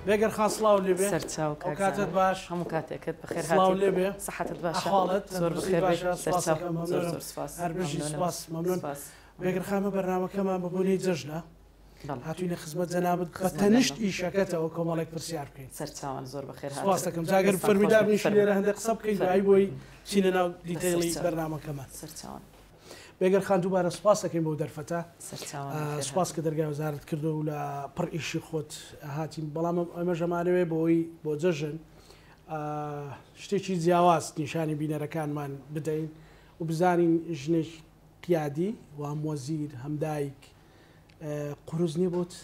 بێگەر خان سڵاو لێبێ. سەرچاو کاک زانا. باش. هەموو کاتێکت بەخێر هاتی. سڵاو لێبێ. سەحەتت باشە. ئەحواڵت زۆر بەخێر بێی. باشە. سەرچاو. سپاسەکەم زۆر مەمنونم. زۆر سپاس. هەر بژی مەمنونم. سپاس مەمنون. سپاس. بێگەر خان ئەمە بەرنامەکەمان بە بۆنەی جەژنە بەڵێ. هاتوینە خزمەت جەنابت بە خزمەت تەنیشت ئێمە. ئیشەکەتەوە کۆمەڵێک پرسیار بکەین. سەرچاوان زۆر بەخێر هاتن. سپاس دەکەم. جا گەر دەستان فەرمی خۆش بێ. دابنیشین فەرموو. لێرە هەندێک قسە بکەین فەرموو. دوایی بۆی بچینە ناو بە detail ی سەرچاو. بەرنامەکەمان. سەرچاوان. بێگەر خان دووبارە سوپاس دەکەین بەو دەرفەتە. سەرچاوان بەخێر سوپاس هاتن. کە دەرگای وەزارەت کردو و لە پڕ ئیشی خۆت هاتین، بەڵام ئێمەش ئەمانەوێ بۆی بۆ جەژن شتێکی جیاواز نیشانی بینەرەکانمان بدەین و بزانین ژنێکی قیادی و هەم وەزیر هەم دایک قورس نییە بۆت؟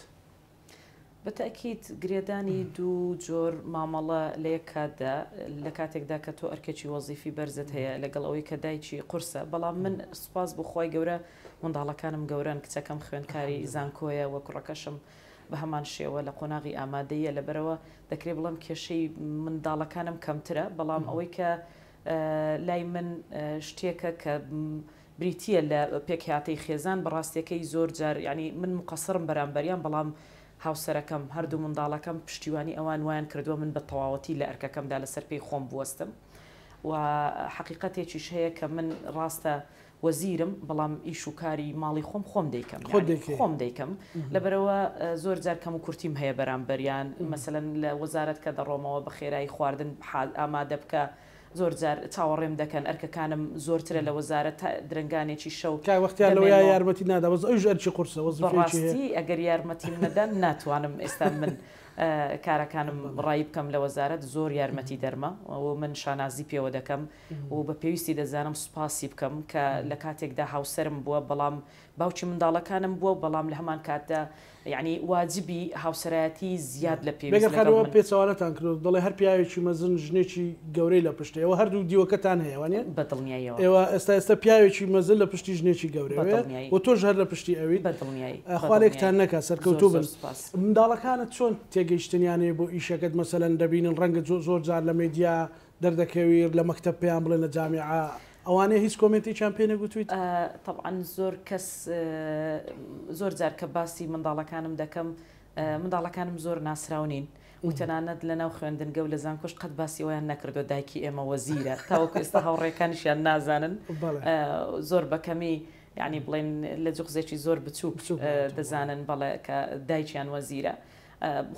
بە تەئکید گرێدانی دوو جۆر مامەڵە لە یەک کاتدا، لە کاتێکدا کە تۆ ئەرکێکی وەزیفی بەرزت هەیە لەگەڵ ئەوەی کە دایکی قورسە، بەڵام من سوپاس بۆ خوای گەورە منداڵەکانم گەورەن، کچەکەم خوێندکاری زانکۆیە و کوڕەکەشم بە هەمان شێوە لە قۆناغی ئامادەییە، لەبەرئەوە دەکرێ بڵێم کێشەی منداڵەکانم کەمترە، بەڵام ئەوەی کە لای من شتێکە کە بریتییە لە پێکهاتەی خێزان، بە ڕاستیەکەی زۆر جار یانی من موقەسڕم بەرامبەریان، بەڵام هاوسەرەکەم، هەردوو منداڵەکەم پشتیوانی ئەوان وایان کردووە من بە تەواوەتی لە ئەرکەکەمدا لەسەر پێی خۆم بوەستم و حەقیقەتێکیش هەیە کە من ڕاستە وەزیرم بەڵام ئیش و کاری ماڵی خۆم خۆم دەیکەم یانی خۆم دەیکەم لەبەرئەوە زۆر جار کەموکورتیم هەیە بەرامبەریان مەسەلەن لە وەزارەت کە دەڕۆمەوە بە خێرایی خواردن ئامادە بکە زۆر جار چاوەڕێم دەکەن ئەرکەکانم زۆرترە لە وەزارەت تا درەنگانێکی شەو کاک بەختیار لەوەیا دەمێنمەوە. یارمەتیت نادا بەس ئەویش ئەرکی قورسە وەزیفەیەکی هەیە. بەڕاستی ئەگەر یارمەتیم نەدان ناتوانم ئێستا من کارەکانم ڕایی بکەم لە وەزارەت زۆر یارمەتی دەرمە و من شانازی پێوە دەکەم و بە پێویستی دەزانم سوپاسی بکەم کە لە کاتێکدا هاوسەرم بووە بەڵام باوکی منداڵەکانم بووە بەڵام لە هەمان کاتدا یەعنی واجبی هاوسەرایەتی زیاد لە پێویست بێگەر لەگەڵ خانم ئەوە من. پێچەوانەتان کردووە دەڵێ هەر پیاوێکی مەزن ژنێکی گەورەی لە پشتە ئێوە هەردوو دیوەکەتان هەیە وانیە؟ بە دڵنیاییەوە. ئێوە ئێستا ئێستا پیاوێکی مەزن لە پشتی ژنێکی بە گەورەوەیە دڵنیایی. و تۆش هەر لە پشتی ئەویت بە دڵنیایی. بە خوا لێکتان دڵنیایی. نەکات زۆر سەرکەوتوو زۆر بن. سوپاس. منداڵەکانت چۆن تێگەیشتنیان هەیە بۆ ئیشەکەت مەسەلەن دەبینن ڕەنگە زۆر جار لە مێدیا دەردەکەوی لە مەکتەب پێیان بڵێن لە جامیعە ئەوانەیە هیچ کۆمێنتێکیان پێ نەگوتویت؟ تەبعەن زۆر کەس زۆر جار کە باسی منداڵەکانم دەکەم منداڵەکانم زۆر ناسراو نین و تەنانەت لە ناو خوێندنگە و لە زانکۆش قەت باسی ئەویان نەکردووە دایکی ئێمە وەزیرە تاوەکو ئێستا هاوڕێکانیشیان نازانن زۆر بەکەمی یعنی بڵێن لە جوغزێکی زۆر بچووک دەزانن بەڵێ کە دایکیان وەزیرە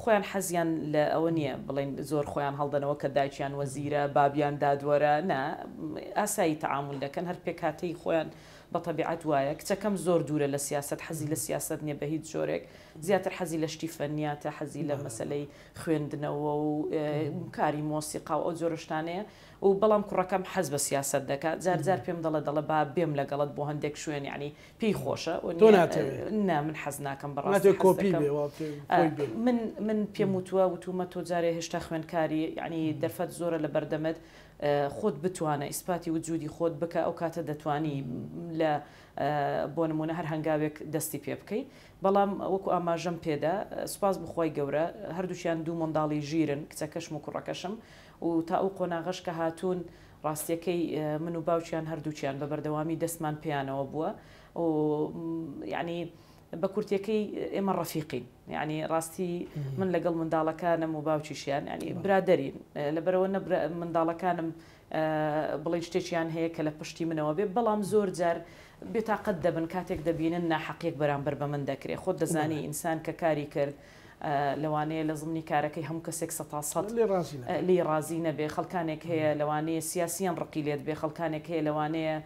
خۆیان حەزیان لە ئەوە نییە بڵێن زۆر خۆیان هەڵدەنەوە کە دایکیان وەزیرە، بابیان دادوەرە، نا ئاسایی تەعامول دەکەن، هەر پێکهاتەی خۆیان بە تەبیعەت وایە. کچەکەم زۆر دوورە لە سیاسەت، حەزی لە سیاسەت نییە بە هیچ جۆرێک، زیاتر حەزی لە شتی فەنیاتە، حەزی لە مەسەلەی خوێندنەوە و کاری مۆسیقا و ئەو جۆرە شتانەیە و بەڵام کوڕەکەم حەز بە سیاسەت دەکات، جار جار پێم دەڵێ دەڵێ با بێم لەگەڵت بۆ هەندێک شوێن یەعنی پێی خۆشە تۆ ناتەوێ؟ نا من حەز ناکەم بەڕاستی ناتەوێ حەز کۆپی دەکەم بێ وا بکەی خۆی بێ؟ من من پێم وتووە وتوومە تۆ جارێ هێشتا خوێندکاری یەعنی دەرفەت زۆرە لە بەردەمت خۆت بتوانە ئیسپاتی وجودی خۆت بکە ئەو کاتە دەتوانی لە بۆ نمونە هەر هەنگاوێک دەستی پێ بکەی بەڵام وەکو ئاماژەم پێدا سوپاس بۆ خوای گەورە هەردووکیان دوو منداڵی ژیرن کچەکەشم و کوڕەکەشم و تا ئەو قۆناغەش کە هاتوون ڕاستیەکەی من و باوکیان هەردووکیان بە بەردەوامی دەستمان پێیانەوە بووە و یانی بە کورتیەکەی ئێمە ڕەفیقین یانی ڕاستی من لەگەڵ منداڵەکانم و باوکیشیان یانی برادەرین لەبەرەوە نە منداڵەکانم بڵێن شتێکیان هەیە کە لە پشتی منەوە بێ بەڵام زۆر جار بێتاقەت دەبن کاتێک دەبینن ناحەقیەک بەرامبەر بە من دەکرێ خۆت دەزانی ئینسان کە کاری کرد لەوانەیە لە زمنی کارەکەی هەموو کەسێک سەتاسەت لێی ڕازی نەبێ، خەڵکانێک هەیە لەوانەیە سیاسییەن ڕقی لێت بێ، خەڵکانێک هەیە لەوانەیە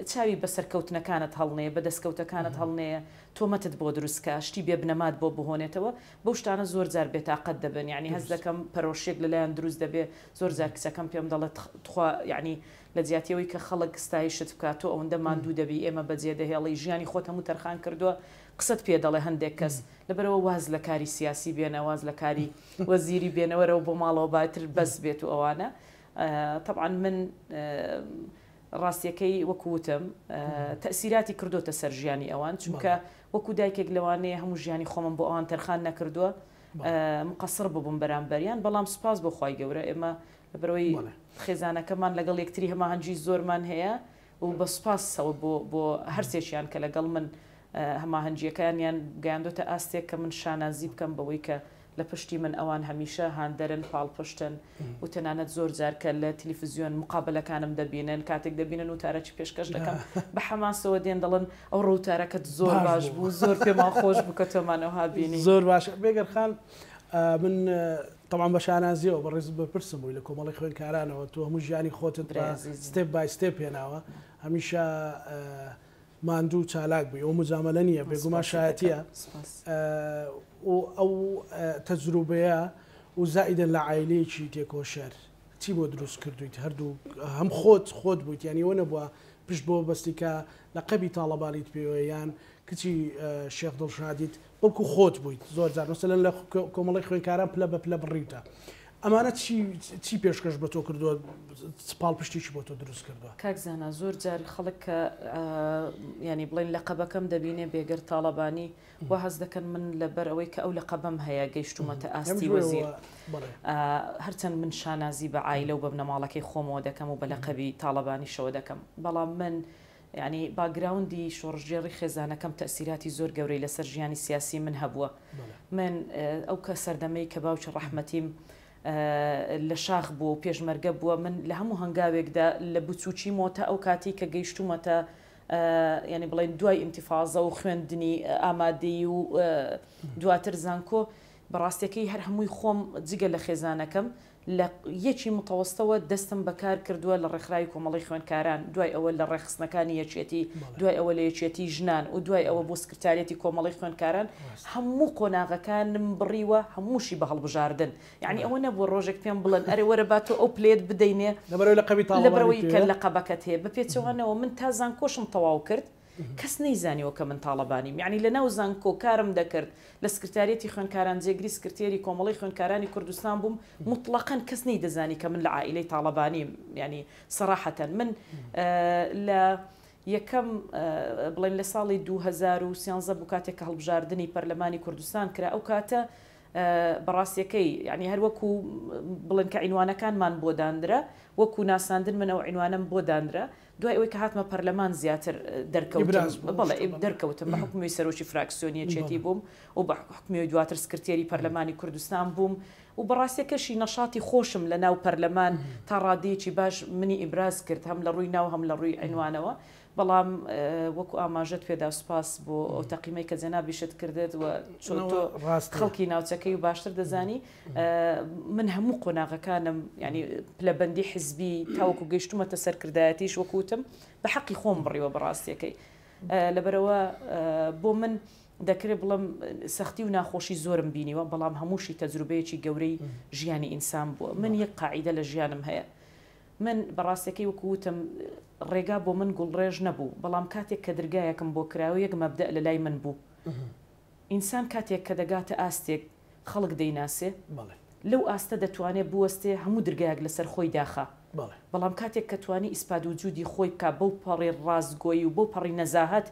چاوی بە سەرکەوتنەکانت هەڵنێ، بە دەستکەوتەکانت هەڵنێ، تۆمەتت بۆ دروست کا، شتی بێ بنەمات بۆ بهۆنێتەوە، بەو شتانە زۆر جار بێتاقەت دەبن، یەعنی هەست دەکەم پەرۆشیەک لەلایان دروست دەبێ، زۆر جار کچەکەم پێم دەڵێ تخوا یەعنی لە جیاتی ئەوەی کە خەڵک ستایشت بکا تۆ ئەوەندە ماندوو دەبی، ئێمە بەجێ دەهێڵی، ژیانی خۆت هەموو تەرخان کردووە، قسەت پێ دەڵێ هەندێک کەس، لەبەرئەوە واز لە کاری سیاسی بێنە، واز لە کاری وەزیری بێنە، وەرەوە بۆ ماڵەوە با ئیتر بەس بێت و ئەوانە. تەبعەن من ڕاستیەکەی وەکو وتم تەئسیراتی کردۆتە سەر ژیانی ئەوان، چونکە وەکو دایکێک لەوانەیە هەموو ژیانی خۆمم بۆ ئەوان تەرخان نەکردووە، مقەسڕ ببووم بەرامبەریان، بەڵام سوپاس بۆ خوای گەورە ئێمە لەبەرئەوەی خێزانەکەمان لەگەڵ یەکتری هەماهەنگی زۆرمان هەیە، و بە سوپاسەوە بۆ بۆ هەرسێکیان کە لەگەڵ من هەماهەنگییەکانیان گەیاندۆتە ئاستێک کە من شانازی بکەم بەوەی کە لە پشتی من ئەوان هەمیشە هاندەرن پاڵپشتن و تەنانەت زۆر جار کە لە تلیفزیۆن مقابەلەکانم دەبینن کاتێک دەبینن وتارەکی پێشکەش دەکەم بە حەماسەوە دێن دەڵێن ئەو ڕووتارەکەت زۆر باش بوو زۆر پێمان خۆش بوو کە تۆمان ئەوها بینی. زۆر باشە بێگەر خان من تەبعەن بە شانازیەوە بەڕێزت بەرپرسم بووی لە کۆمەڵی خوێندکارانەوە تۆ هەموو ژیانی خۆتت بە step by step هێناوە هەمیشە ماندوو و چالاک بووی ئەوە موجامەلە نییە بێگومان شایەتیە و ئەو تەجروبەیە و زائیدەن لە عایلەیەکی تێکۆشەر چی بۆ دروست کردوویت هەردوو هەم خۆت خۆت بوویت یانی ئەوە نەبووە پشت بۆ بەستی کە لەقەبی تاڵەبانیت پێوە یان کچی شێخ دڵشادیت بەڵکو خۆت بوویت زۆر جار مەسەلەن لە کۆمەڵی خوێندکاران پلە بە پلە بڕیوتە ئەمانە چی چی پێشکەش بە تۆ کردووە چ پاڵپشتێکی بۆ تۆ دروست کردووە؟ کاک زانا زۆر جار خەڵک کە یانی بڵێن لەقەبەکەم دەبینێ بێگەرد تاڵەبانی وا هەست دەکەن من لەبەر ئەوەی کە ئەو لەقەبەم هەیە گەیشتوومەتە ئاستی وەزیر هەرچەند من شانازی بە عایلە و بە بنەماڵەکەی خۆمەوە دەکەم و بە لەقەبی تاڵەبانیشەوە دەکەم بەڵام من یانی باکگراوندی شۆڕشگێڕی خێزانەکەم تەئسیراتی زۆر گەورەی لەسەر ژیانی سیاسی من هەبووە. من ئەو کە سەردەمەی کە باوکی ڕەحمەتیم لە شاخ بووە و پێشمەرگە بووە من لە هەموو هەنگاوێکدا لە بچووکیمەوە تا ئەو کاتەی کە گەیشتوومەتە یانی بڵێن دوای ئینتیفازە و خوێندنی ئامادەیی و دواتر زانکۆ بەڕاستیەکەی هەر هەمووی خۆم جگە لە خێزانەکەم لە یەکی متەوەستەوە دەستم بە کار کردووە لە ڕێکخراوی کۆمەڵەی خوێندکاران، دوای ئەوە لە ڕێکخستنەکانی یەکێتی، دوای ئەوە لە یەکێتی ژنان و دوای ئەوە بۆ سکرتاریەتی کۆمەڵەی خوێندکاران، هەموو قۆناغەکانم بڕیوە، هەمووشی بە هەڵبژاردن. یەعنی ئەوە نەبووە ڕۆژێک پێم بڵێن ئەرێ وەرە با تۆ ئەو پلەیەت بدەینێ لەبەرئەوەی لەقەبی تاڵەبانیت لەبەرئەوەی کە لەقەبەکەت هەیە. بە پێچەوانەوە من تا زانکۆشم تەواو کرد، کەس نەیزانیوە کە من تاڵەبانیم. یەعنی لە ناو زانکۆ کارم دەکرد، لە سکرتاریەتی خوێندکاران جێگری سکرتێری کۆمەڵەی خوێندکارانی کوردستان بووم، موتڵەقەن کەس نەیدەزانی کە من لە عائیلەی تاڵەبانیم. یەعنی سەراحەتەن من لە یەکەم بڵێن لە ساڵی 2013 بوو کاتێک کە هەڵبژاردنی پەرلەمانی کوردستان کرا، ئەو کاتە بە ڕاستیەکەی یەعنی هەر وەکو بڵێن کە عینوانەکانمان بۆ دانرا، وەکو ناساندن من ئەو عینوانەم بۆ دانرا، دوای ئەوەی کە هاتمە پەرلەمان زیاتر دەرکەوتم، بەڵێ دەرکەوتم بە حوکمی سەرۆکی فراکسیۆنی یەکێتی بووم و بە حوکمی دواتر سکرتێری پەرلەمانی کوردستان بووم و بەڕاستیەکەشی نەشاتی خۆشم لە ناو پەرلەمان تا ڕادەیەکی باش منی ئیبراز کرد هەم لە ڕووی ناو هەم لە ڕووی عینوانەوە بەڵام وەکو ئاماژەت پێدا سوپاس بۆ ئەو تەقیمەی کە جەنابیشت کردت و چۆن تۆ خەڵکی ناوچەکەی و باشتر دەزانی من هەموو قۆناغەکانم یانی پلەبەندی حزبی تاوەکو گەیشتومەتە سەرکردایەتیش وەکو وتم بە حەقی خۆم بڕیوە بەڕاستیەکەی لەبەرەوە بۆ من دەکرێت بڵم سەختی و ناخۆشی زۆرم بینیوە بەڵام هەمووشی تەجروبەیەکی گەورەی ژیانی ئینسان بووە من یەک قاعیدە لە ژیانم هەیە من بەڕاستەکەی وەکو وتم ڕێگا بۆ من گوڵڕێژ نەبوو بەڵام کاتێک کە درگایەکم بۆ کراوە یەک مەبدەئ لە لای من بوو ئینسان کاتێک کە دەگاتە ئاستێک خەڵک دەیناسێ لەو ئاستە دەتوانێ بوەستێ هەموو درگایەک لەسەر خۆی داخا بەڵام کاتێک کە توانی ئیسپات وجودی خۆی بکا بەو پەڕی ڕاستگۆیی و بەو پەڕی نەزاهەت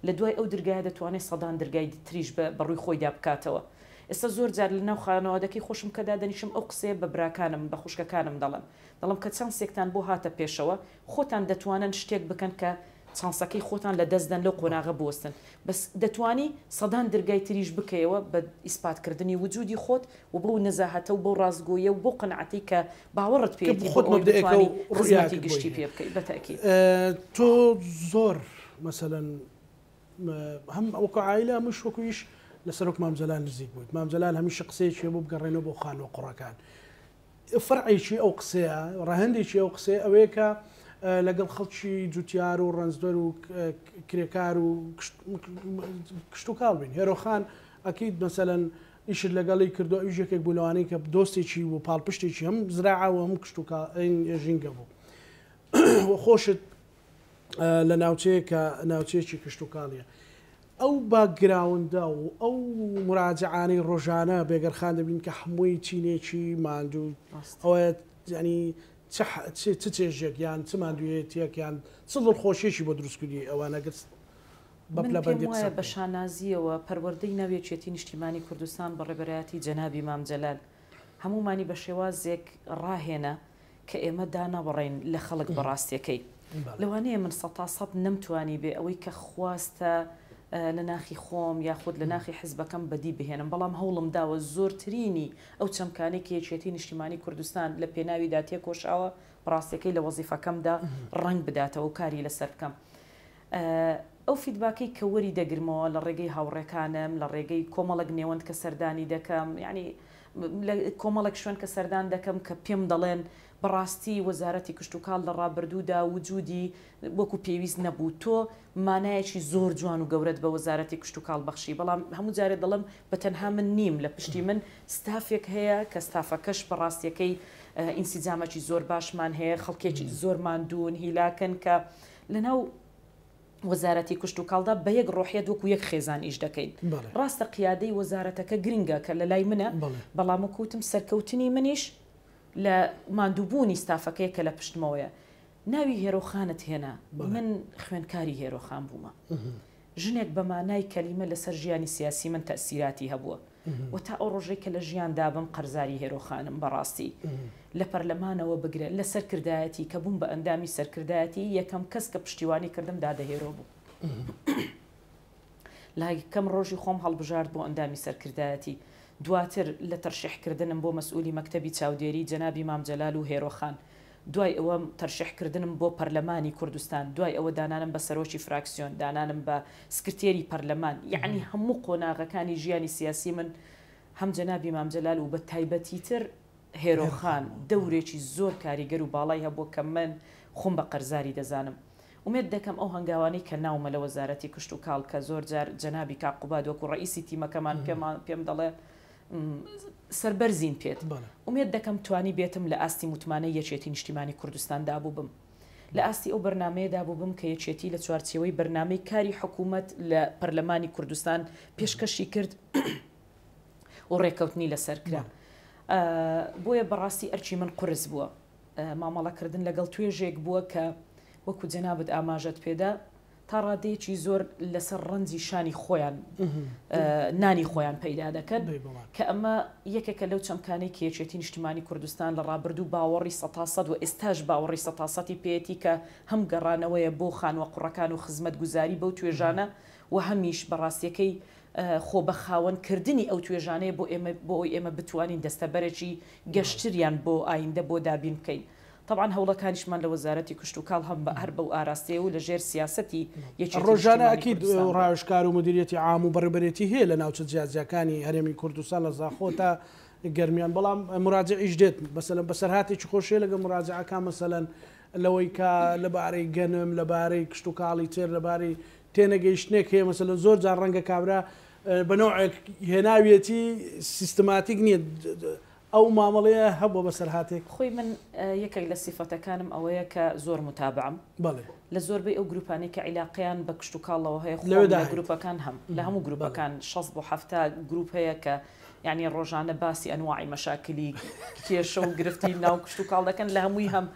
لە دوای ئەو درگایە دەتوانێ سەدان درگای تریش بە ڕووی خۆیدا بکاتەوە ئێستا زۆر جار لە ناو خانەوادەکەی خۆشم کە دادەنیشم ئەو قسەیە بە براکانم بە خوشکەکانم دەڵێم دەڵێم کە چانسێکتان بۆ هاتە پێشەوە خۆتان دەتوانن شتێک بکەن کە چانسەکەی خۆتان لە دەست دەن لەو قۆناغە بوەستن بەس دەتوانی سەدان درگای تریش بکەیەوە بە ئیسپات کردنی وجودی خۆت و بەو نەزاهەتە و بەو ڕاستگۆیە و بەو قەناعەتەی کە باوەڕت کە پێیەتی بۆ خۆت ئەوەی مەبدەئێکە و بتوانی خزمەتی ڕوئیایەکت بۆی گشتی هەیە. پێ بکەی بە تەئکید. تۆ زۆر مەسەلەن هەم وەکو عایلە هەمووش وەکو ئیش لە سەرۆک مام جەلال نزیک بوویت. مام جەلال هەمیشە قسەیەکی هەبوو بگەڕێنەوە بۆ خانووە قوڕەکان. فەرعێکی ئەو قسەیە، ڕەهەندێکی ئەو قسەیە ئەوەیە کە لەگەڵ خەڵکی جوتیار و ڕەنجدەر و کرێکار و کشتوکاڵ بین. هێرۆخان ئەکید مەسەلەن ئیشت لەگەڵی کردو ئەویش یەکێک بوو لەوانەی کە دۆستێکی و پاڵپشتێکی هەم زراعە و هەم کشتوکاڵ ژینگە بوو و خۆشت لە ناوچەیەک کە ناوچەیەکی کشتوکاڵیە. ئەو باکگراوندە و ئەو موراجەعانەی ڕۆژانە بێگەرخان دەبین کە هەمووی چینێکی ماندوو ئەوە یانی چ چ چێژێک یان چ ماندوویەتیەک یان چ دڵخۆشیەکی بۆ دروست کردی ئەوانە گەر بە من پێم پلەبەندی قسە وایە بە بکەین. شانازییەوە پەروەردەی ناو یەکێتی نیشتیمانی کوردستان بە ڕێبەرایەتی جەنابی مام جەلال هەموومانی بە شێوازێک ڕاهێنا کە ئێمە دانابڕێین لە خەڵک بە ڕاستیەکەی. لەوانەیە من سەتا سەت نەمتوانیبێ ئەوەی کە خواستە. لە ناخی خۆم یاخود لە ناخی حزبەکەم بەدی بهێنم، بەڵام هەوڵم داوە زۆرترینی ئەو چەمکانەی کە یەکێتی نیشتیمانی کوردستان لە پێناویدا تێکۆشاوە بەڕاستیەکەی لە وەزیفەکەمدا ڕەنگ بداتەوە و کاری لەسەر بکەم. ئەو فیدباکەی کە وەری دەگرمەوە لە ڕێگەی هاوڕێکانم، لە ڕێگەی کۆمەڵێک نێوەند کە سەردانی دەکەم، یانی لە کۆمەڵێک شوێن کە سەردان دەکەم کە پێم دەڵێن بەڕاستی وەزارەتی کشتوکاڵ لە ڕابردوودا وجودی وەکو پێویست نەبوو، تۆ مانایەکی زۆر جوان و گەورەت بە وەزارەتی کشتوکاڵ بەخشی، بەڵام هەموو جارێ دەڵێم بە تەنها من نیم، لە پشتی من ستافێک هەیە کە ستافەکەش بە ڕاستیەکەی ئینسیجامەکی زۆر باشمان هەیە، خەڵکێکی زۆر ماندوون، هیلاکن کە لەناو وەزارەتی کشتوکاڵدا بە یەک ڕۆحیەت وەکو یەک خێزان ئیش دەکەین. ڕاستە قیادەی وەزارەتەکە گرنگە کە لەلای منە، بەڵام وەکو وتم سەرکەوتنی منیش لە ماندووبوونی ستافەکەیە کە لە پشتمەوەیە. ناوی هێرۆخانت هێنا، من خوێندکاری هێرۆخان بوومە. ژنێک بە مانای کەلیمە لەسەر ژیانی سیاسی من تەئسیراتی هەبووە و تا ئەو ڕۆژەی کە لە ژیاندا بم قەرزاری هێرۆخانم بەڕاستی. لە پەرلەمانەوە بگرە لە سەرکردایەتی کە بووم بە ئەندامی سەرکردایەتی یەکەم کەس کە پشتیوانی کردم دادە هێرۆ بوو. لە یەکەم ڕۆژی خۆم هەڵبژارد بۆ ئەندامی سەرکردایەتی، دواتر لە تەرشیح کردنم بۆ مەسئولی مەکتەبی چاودێری جەنابی مام جەلال و هێرۆ خان، دوای ئەوە تەرشیح کردنم بۆ پەرلەمانی کوردستان، دوای ئەوە دانانم بە سەرۆکی فراکسیۆن، دانانم بە سکرتێری پەرلەمان، یەعنی هەموو قۆناغەکانی ژیانی سیاسی من هەم جەنابی مام جەلال و بە تایبەتیتر هێرۆ خان دەورێکی زۆر کاریگەر و باڵای هەبووە کە من خۆم بە قەرزاری دەزانم. ئومێد دەکەم ئەو هەنگاوانەی کە ناومە لە وەزارەتی کشتوکاڵ کە زۆر جار جەنابی کاک قوباد وەکو ڕەئیسی تیمەکەمان پێمان پێم دەڵێ سەربەرزین پێت. ئومێد دەکەم توانی بێتم لە ئاستی متمانەی یەکێتی نیشتیمانی کوردستان دابووبم. لە ئاستی ئەو بەرنامەیەدا بووبم کە یەکێتی لە چوارچێوەی بەرنامەی کاری حکوومەت لە پەرلەمانی کوردستان پێشکەشی کرد. و ڕێککەوتنی لەسەر کرا. بۆیە بەڕاستی ئەرکی من قورس بووە. مامەڵەکردن لەگەڵ توێژێک بووە کە وەکو جەنابت ئاماژەت پێدا تا ڕادەیەکی زۆر لەسەر ڕەنجی شانی خۆیان نانی خۆیان پەیدا دەکەن کە ئەمە یەکێکە لەو چەمکانەی کە یەکێتی نیشتمانی کوردستان لە ڕابردوو باوەڕی سەتا سەد و ئێستاش باوەڕی سەتا سەتی پێیەتی کە هەم گەڕانەوەیە بۆ خانووە قوڕەکان و خزمەتگوزاری بەو توێژانە و هەمیش بەڕاستیەکەی خۆ بە خاوەن کردنی ئەو توێژانەیە بۆ ئێمە بۆ ئەوەی ئێمە بتوانین دەستەبەرێکی گەشتریان بۆ ئایندە بۆ دابین بکەین. تەبعەن هەوڵەکانیشمان لە وەزارەتی کشتوکاڵ هەم بە هەر بەو ئاراستەیە و لە ژێر سیاسەتی یەکێتی ڕۆژانە نیشتیمانی ئەکید کوردستان بووە. ڕاوێژکار و مدیریەتی عام و بەڕێوبەرێتی هەیە لە ناوچە جیاجیاکانی هەرێمی کوردستان لە زاخۆ تا گەرمیان بەڵام مراجعیش دێت مەسەلەن بەسەرهاتێکی خۆش هەیە لەگەڵ مراجعەکان مەسەلەن لەوەی کە لەبارەی گەنم لەبارەی کشتوکاڵی تر لەبارەی تێنەگەیشتنێک هەیە مەسەلەن زۆر جار ڕەنگە کابرا بە نەوعێک هێناویەتی سیستماتیک نییە ئەو مامەڵەیە هەبووە بەسەرهاتێک؟ خۆی من یەکێک لە سیفەتەکانم ئەوەیە کە زۆر موتابعم بەڵێ. لە زۆربەی ئەو گروپانەی کە عیلاقەیان بە کشتوکاڵەوە هەیە خۆم لەوێدا لە هەیت. گروپەکان هەم لە هەموو بەڵێ. گروپەکان 60 بۆ 70 گروپ هەیە کە یانی ڕۆژانە باسی ئەنواعی مەشاکلی کێشە و گرفتی ناو کشتوکاڵ دەکەن لە هەمووی هەم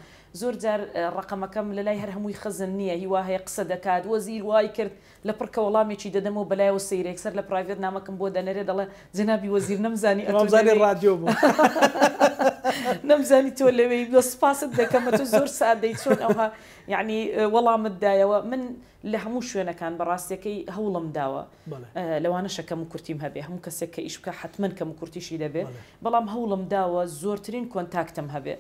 زۆر جار ڕەقەمەکەم لەلای هەر هەمووی خەزن نییە هیوا هەیە قسە دەکات وەزیر وای کرد لە پڕ کە وەڵامێکی دەدەمەوە بەلایەوە سەیرە یەکسەر لە پرایڤێت نامەکەم بۆ دەنێرێ دەڵێ جەنابی وەزیر نەمزانی ئەتۆ وامزانی لەوێی ڕادیۆ بوو. نەمزانی تۆ لەوێی بە سوپاست دەکەم ئەتۆ زۆر سادەی چۆن ئەوها یەعنی وەڵامت دایەوە من لە هەموو شوێنەکان بە ڕاستیەکەی هەوڵم داوە لەوانەشە کەم و کورتیم هەبێ هەموو کەسێک کە ئیش بکا حەتمەن کەم و کورتیشی دەبێ بەڵام هەوڵم داوە زۆرترین کۆنتاکتم هەبێ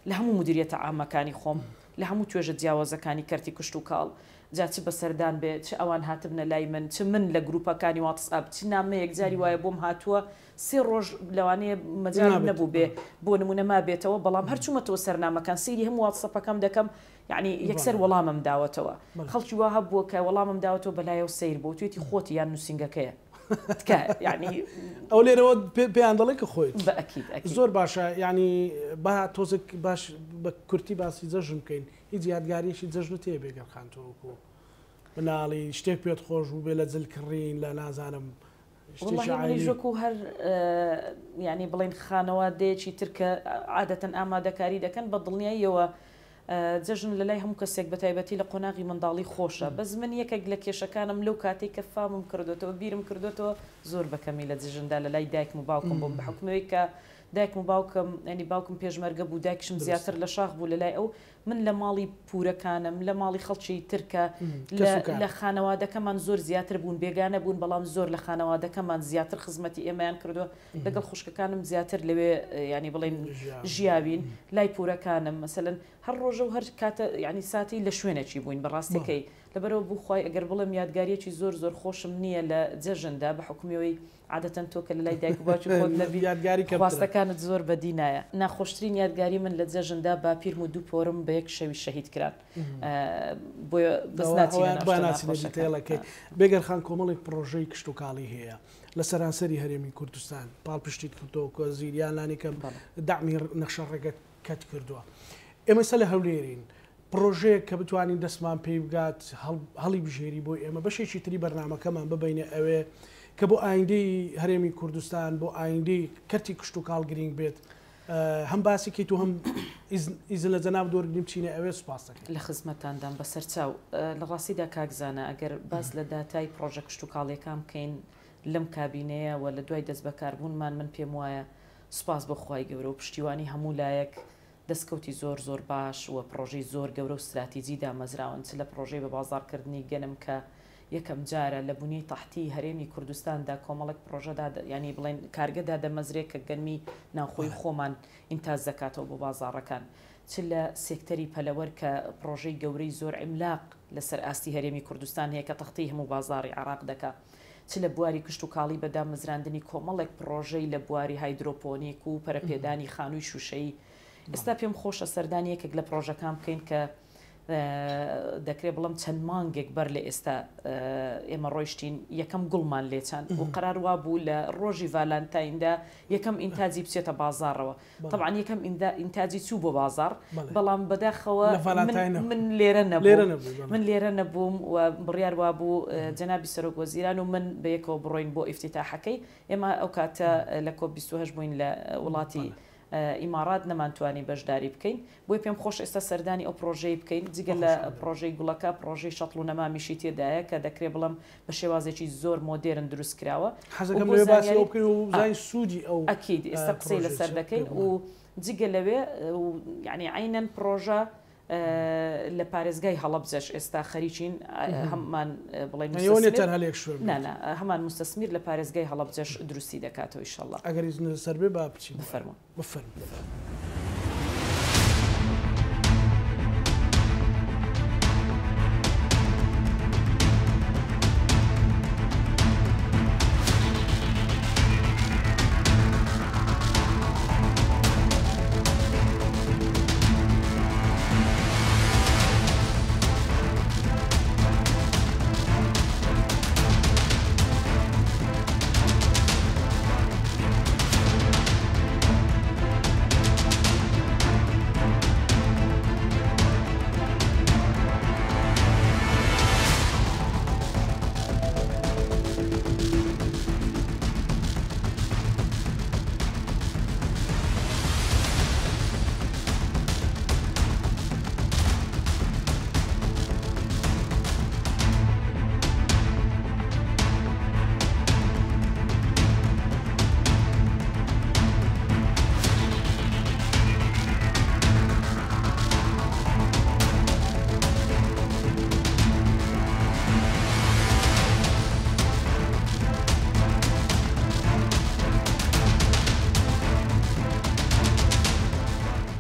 لە هەموو مودیریەتە عامەکانی خۆم، لە هەموو توێژە جیاوازەکانی کەرتی کشتوکاڵ، جا چ بە سەردان بێ، چ ئەوان هاتبنە لای من، چ من لە گروپەکانی واتس ئەپ، چ نامەیەک جاری وایە بۆم هاتووە سێ ڕۆژ لەوانەیە مەجالم نەبووبێ بۆ نموونە مابێتەوە، بەڵام هەر چوومەتەوە سەر نامەکان سەیری هەموو واتسئەپەکەم دەکەم، یەعنی یەکسەر وەڵامم داوەتەوە. خەڵکی وا هەبووە کە وەڵامم داوەتەوە بەلایەوە سەیر بووە، وتویەتی خۆتی یان نووسینگەکەیە؟ تکایە یەعنی. ئەوە لێرەوە پێیان دەڵێ کە خۆیت. بە ئەکید ئەکید. زۆر باشە یەعنی با تۆزێک باش بە کورتی باسی جەژن بکەین هیچ یادگاریەکی جەژنت هەیە بێگەر خان تۆ وەکو مناڵی شتێک پێت خۆش بووبێ لە جل کڕین لە نازانم شتێکی وەڵاهی منیش عایلی. وەکو هەر یەعنی بڵێین خانەوادەیەکی تر کە عادەتەن ئامادەکاری دەکەن بە دڵنیاییەوە جەژن لەلای هەموو کەسێک بەتایبەتی لە قۆناغی منداڵی خۆشە بەس من یەکێک لە کێشەکانم لەو کاتەی کە فامم کردۆتەوە بیرم کردۆتەوە زۆر بە کەمی لە جژندا لەلای دایکم و باوکم بووم بە حوکمی ئەوەی کە دایکم و باوکم یانی باوکم پێشمەرگە بوو دایکشم زیاتر لە شاخ بوو لە لای ئەو من لە ماڵی پورەکانم لە ماڵی خەڵکی تر کە لە خانەوادەکەمان زۆر زیاتر بوون بێگانە بوون بەڵام زۆر لە خانەوادەکەمان زیاتر خزمەتی ئێمەیان کردووە لەگەڵ خوشکەکانم زیاتر لەوێ یانی بڵێن ژیاوین لای پورەکانم مەسەلەن هەر ڕۆژە و هەر کاتە یانی ساتی لە شوێنێکی بووین بە ڕاستەکەی لەبەرەوە بوو خوای ئەگەر بڵێم یادگاریەکی زۆر زۆر خۆشم نییە لە جەژندا بە حوکمی عادەتەن تۆ کە لەلای دایک و باوکی خۆت نەبی یادگاری کەمترە. خواستەکانت زۆر بەدی نایە. ناخۆشترین یادگاری من لە جەژندا باپیرم و دوو پۆرم بە یەک شەوی شەهید کران بۆیە بەس ئەوە ناچینە ئەوە ناو با شتە ناچینە ناخۆشەکان. دیتەیڵەکەی. بێگەر خان کۆمەڵێک پڕۆژەی کشتوکاڵی هەیە لە سەرانسەری هەرێمی کوردستان پاڵپشتیت کردووە وەک وەزیر یان لانیکەم بەڵێ. دەعمی نەخشە ڕێگەکەت کردووە. ئێمە ئێستا لە هەولێرین پڕۆژەیەک کە بتوانین دەستمان پێی بگات هەڵیبژێری بۆ ئێمە بەشێکی تری بەرنامەکەمان ببەینە ئەوێ کە بۆ ئایندەی هەرێمی کوردستان بۆ ئایندەی کەرتی کشتوکاڵ گرینگ بێت هەم باسی کەیت و هەم ئیزن لە جەنابت وەرگرین بچینە ئەوێ سوپاس دەکەین. لە خزمەتتاندام بەسەرچاو. لە ڕاستیدا کاک زانا ئەگەر باس لە داتای پڕۆژە کشتوکاڵیەکان بکەین لەم کابینەیە و لە دوای دەستبەکاربوونمان من پێم وایە سوپاس بۆ خوای گەورە و پشتیوانی هەموو لایەک دەستکەوتی زۆر زۆر باش و پڕۆژەی زۆر گەورە و ستراتیجی دامەزراون، چ لە پڕۆژەی بەبازاڕکردنی گەنم کە یەکەم جارە لە بونیەی تەحتیی هەرێمی کوردستاندا کۆمەڵێک پڕۆژە دا یانی بڵێین کارگە دادەمەزرێ کە گەنمی ناوخۆی خۆمان ئینتاج دەکاتەوە بۆ بازاڕەکان، چ لە سێکتەری پەلەوەر کە پڕۆژەی گەورەی زۆر عیملاق لەسەر ئاستی هەرێمی کوردستان هەیە کە تەختیی هەموو بازاڕی عێراق دەکا. چ لە بواری کشتوکاڵی بە دامەزراندنی کۆمەڵێک پڕۆژەی لە بواری هایدرۆپۆنیک و پەرەپێدانی خانووی شووشەیی. ئێستا پێم خۆشە سەردانی یەکێک لە پڕۆژەکان بکەین کە دەکرێ بڵێم چەند مانگێک بەر لە ئێستا ئێمە ڕۆیشتین یەکەم گوڵمان لێچاند و قەرار وابوو لە ڕۆژی ڤالانتایندا یەکەم ئینتاجی بچێتە بازاڕەوە. تەبعەن یەکەم ئینتاجی چوو بۆ بازاڕ بەڵام بەداخەوە من لێرە نەبووم من لێرە نەبووم و بڕیار وابوو جەنابی سەرۆک وەزیران و من بەیەکەوە بڕۆین بۆ ئیفتیتاحەکەی ئێمە ئەو کاتە لە کۆپ 28 بووین لە وڵاتی ئیماڕات نەمانتوانی بەشداری بکەین بۆیە پێم خۆشە ئێستا سەردانی ئەو پڕۆژەی بکەین جگە لە پڕۆژەی گوڵەکە پڕۆژەی شەتڵ و نەمامیشی تێدایە کە دەکرێ بڵێم بە شێوازێکی زۆر مۆدێرن دروست کراوە و حەزەکەم بۆ لەوێ باسی زانیاری ئەو بکەین و بزانین سوودی ئەو ئەکید ئێستا قسەی پڕۆژەیە لەسەر چییە دەکەین بێگومان. و جگە لەوێ و یانی عەینەن پڕۆژە لە پارێزگای هەڵەبجەش ئێستا خەریکین هەمان بڵێن یانی ئەوە نییە موستەسمیر تەنها لە یەک شوێن نا بێت. نا هەمان موستەسمیر لە پارێزگای هەڵەبجەش دروستی دەکاتەوە ئیشەڵا. ئەگەر ئیزن لەسەر بێ با بچین بۆ ئەوێ. بفەرموون. بفەرموون.